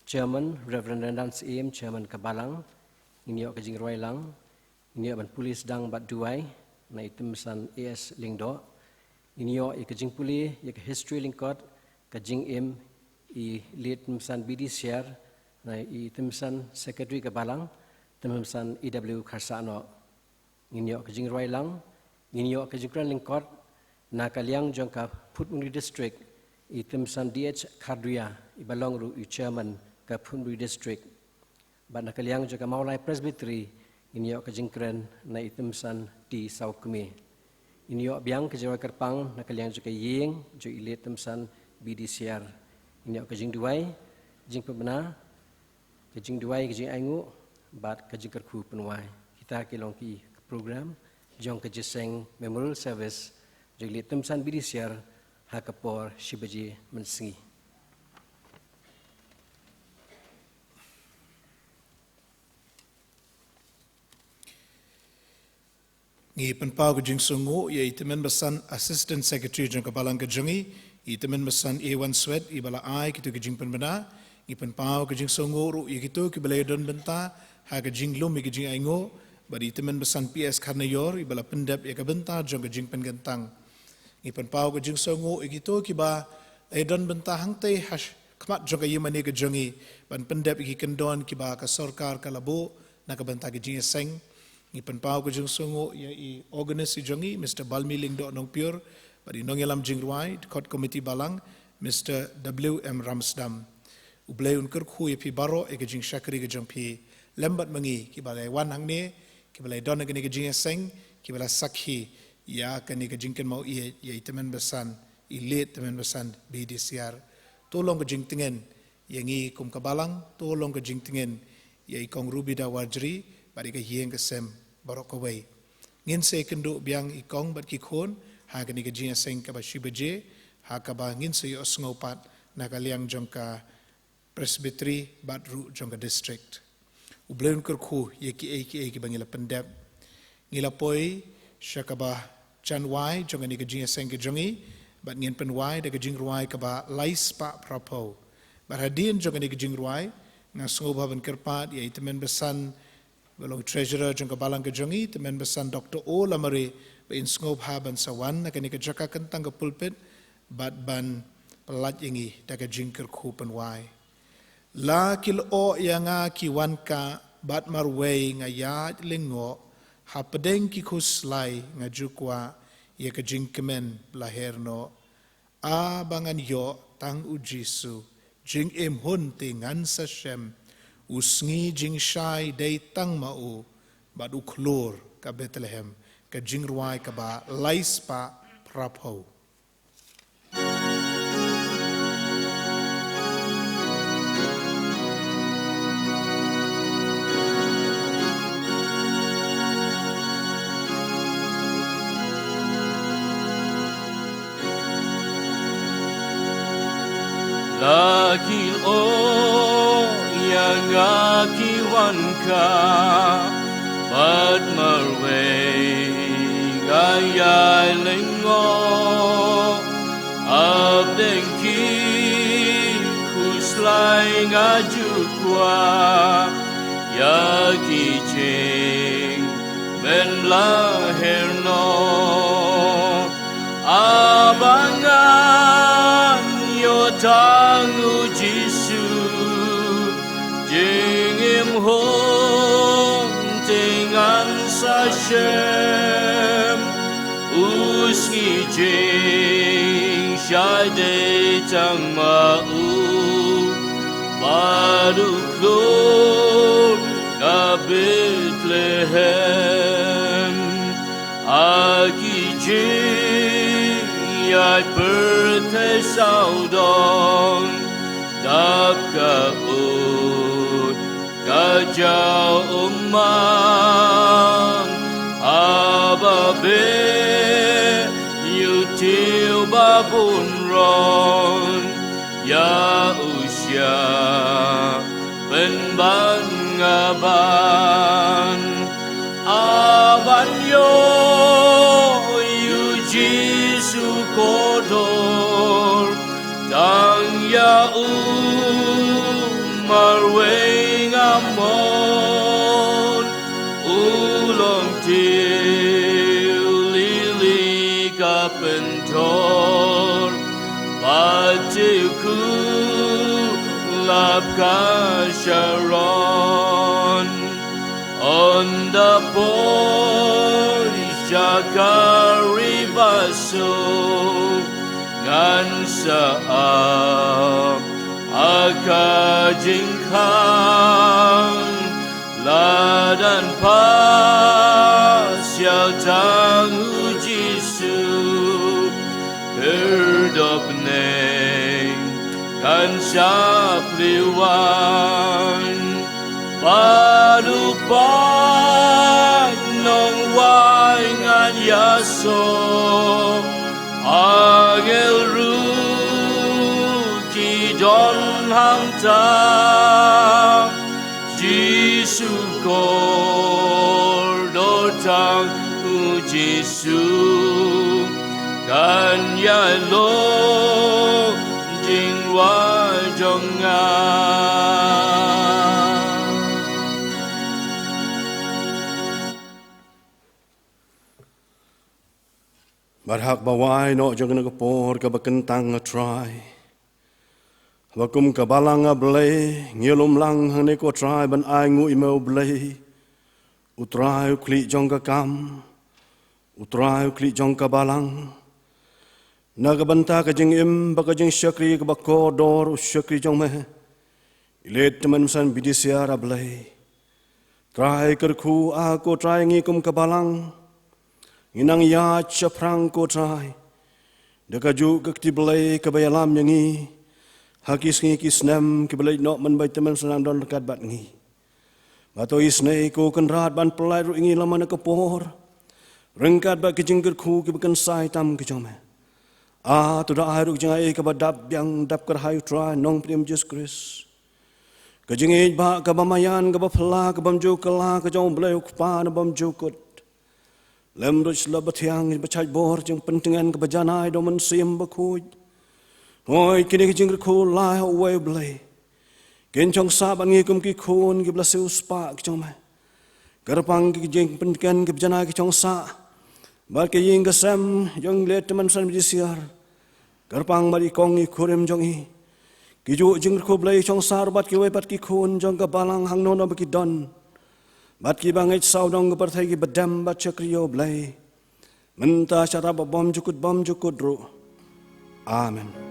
Chairman, Reverend Rendan Syiem, Chairman ka Balang, ngin ïoh ka jingrwai lang, ngin ïoh ban pule sdang bad duwai na i Tymsan A S Lyngdoh, ngin ïoh ïa ka jingpule ïa ka history lyngkot ka jingim i Late Tymsan B D Syiar, na i Tymsan Secretary ka Balang, Tymsan E W Kharsahnoh. Ngin ïoh ka jingrwai lang, ngin ïoh ka jingkren lyngkot na ka liang jong ka Phutmynri District, i Tymsan D H Kharduya, i ba long ruh i Chairman ka Phutmynri District. Bad na ka liang jong ka Mawlai Presbytery, ngin ïoh ka jingkren na i Tymsan T Sawkmie. Ngin ïoh biang ka jingrwai kyrpang na ka liang jong ka ïing jong i Late Tymsan B D Syiar. Ngin ïoh ka jingduwai, jingpynbna, ka jingduwai, ka jingainguh bad ka jingkyrkhu pynwai. Kita ki long ki program jong ka jingïaseng memorial service jong i Late Tymsan B D Syiar ha ka por shi baje mynsngi. Ngi pynpaw ka jingsngewnguh ïa i Tymmen Basan, Assistant Secretary jong ka Balang ka jong ngi, i Tymmen Basan A Wanswet, i ba la ai kito ki jingpynbna. Ngi pynpaw ka jingsngewnguh ruh ïa kito ki ba la ïadon bynta ha ka jinglum ïa ka jingainguh, bad i Tymmen Basan P S Kharnaior, i ba la pyndep ïa ka bynta jong ka jingpynkyntang. Ngi pynpaw ka jingsngewnguh ïa kito ki ba la ïadon bynta hangtei ha khmat jong ka ïingmane ka jong ngi, ban pyndep ïa ki kyndon ki ba ka sorkar ka la buh na ka bynta ka jingïaseng. Ngi pynpaw ka jingsngewnguh ïa i organist i jong ngi, Mister Balmi Lyngdoh Nongpyiur, bad i nongïalam jingrwai, dkhot komiti Balang, Mister W M Ramsdam. U Blei un kyrkhu ïa phi baroh ïa ka jingshakri ka jong phi, lem bad ma ngi ki ba la wan hangne, ki ba la don ha kane ka jingïaseng, ki ba la sakhi ïa kane ka jingkynmaw ïa, ïa i Tymmen Basan, i Late Tymmen Basan B D Syiar. To long ka jingtngen ïa ngi kum ka Balang, to long ka jingtngen ïa i Kong Rubida Warjri bad ïa ka ïing ka sem baroh kawei. Ngin sa ïakynduh biang i Kong bad ki khun ha kane ka jingïaseng kaba shi baje, ha kaba ngin sa ïohsngew pat na ka liang jong ka Presbytery bad ruh jong ka district. U Blei un kyrkhu ïa kiei kiei ki ba ngi la pyndep. Ngi la poi sha kaba jan wai jong kane ka jingïaseng ka jong ngi, bad ngin pynwai da ka jingrwai kaba lai spah phraphew. Bad hadien jong kane ka jingrwai, nga sngewbha ban kyrpad ïa i Tymmen Basan ba long treasurer jong ka Balang ka jong ngi, Tymmen Basan Doctor O Lamare, ba in sngewbha ban sa wan na kane ka jaka kyntang ka pulpit, bad ban pyllait ïa ngi da ka jingkyrkhu pynwai. La ki lyoh ïa nga ki wan kah, bad marwei nga ïaid lyngngoh, hapdeng ki khuslai nga ju kwah ïa ka jingkmen la her noh. A ba ngan ïoh tang u Jisu, jingim hun te ngan sa shem, u sngi jingshai dei tang ma u, bad u khlur ka Bethlehem, ka jingrwai kaba lai spah phraphew. La ki lyoh ïa nga ki wan kah, bad marwei nga ïaid lyngngoh, hapdeng ki khuslai nga ju kwah ïa ki jingkmen la her noh. A ba ngan ïoh tang u Jisu, jingim hun te ngan sa shem, u sngi jingshai dei tang ma u, bad u khlur ka Bethlehem. Ha ki jingïaid pyrthei sawdong, dap ka ud ka jaw ummat, haba beh ïuhtiw ba bun rong, ïa u shah pynban nga ban. A Ïoh ïa u Jisu kordor, tang ïa u marwei nga mon. U long tiew lili ka pynthor, bad tiew kulap ka Sharon. Ynda poi sha ka ri ba suk, ngan sa ap ha ka jingkhang. Lada pass ïa tang u Jisu, pyrdop ne ngan shah plie wan. Bad u paidnongwai ngan ïasoh, angel ruh ki don hangta. Jisu kordor, tang u Jisu kan ïalong jingrwai jong nga. Bad ha kaba wai noh jong kane ka por kaba kyntang, A Trai, ba kum ka balang, A Blei, ngi lum lang hangne, ko Trai, ban ainguh ïa me, U Blei, U Trai u khlieh jong ka kam, U Trai u khlieh jong ka balang, na ka bynta ka jingim bad ka jingshakri kaba kordor u shakri jong me, i Leit Tymmen Basan Bidisiar, A Blei. Trai, kyrkhu, A ko Trai, ngi kum ka balang ngi nang ïaid shaphrang, ko Trai, da kajuh ka kti Blei kaba ïalam ïa ngi ha ki sngi ki snem kiba leit noh mynba i Tymmen Basan nang don ryngkat bad ngi. Bad to isynei, ko Kynrad, ban pyllait ruh ïa ngi lem ha kane ka por ryngkat bad ki jingkyrkhu kiba kynsai tam ki jong me. A, to da ai ruh ka jingai kaba dap biang, dap kyrhai, U Trai, Nongpynim Jisu Khrist. Ka jingïeit bah kaba maïan, kaba phylla, ka bymjukut, ka jong U Blei U Kpa na bymjukut, lem bad u Shlur bathiang ba shait bor, jingpyntngen kaba janai da U Mynsiem Bakhuid. Hooid, kine ki jingkyrkhu lai ha uwei U Blei kin shong sah bad ngi kum ki khun kiba la siew spah ki jong me. Kyrpang ki jingpyntngen kiba janai ki shong sah bad ka ïing ka sem jong i Leit Tymmen Basan Bidisiar. Kyrpang bad i kong i kurim jong i. Kijuh jingkyrkhu, Blei, shong sah ruh bad kiwei pat ki khun jong ka balang hangno hangno ba ki don, bad kiba ngeit sawdong ka pyrthei, kiba dem bad shakri ïa u Blei mynta, shathie bad bymjukut bymjukut ruh. Amen.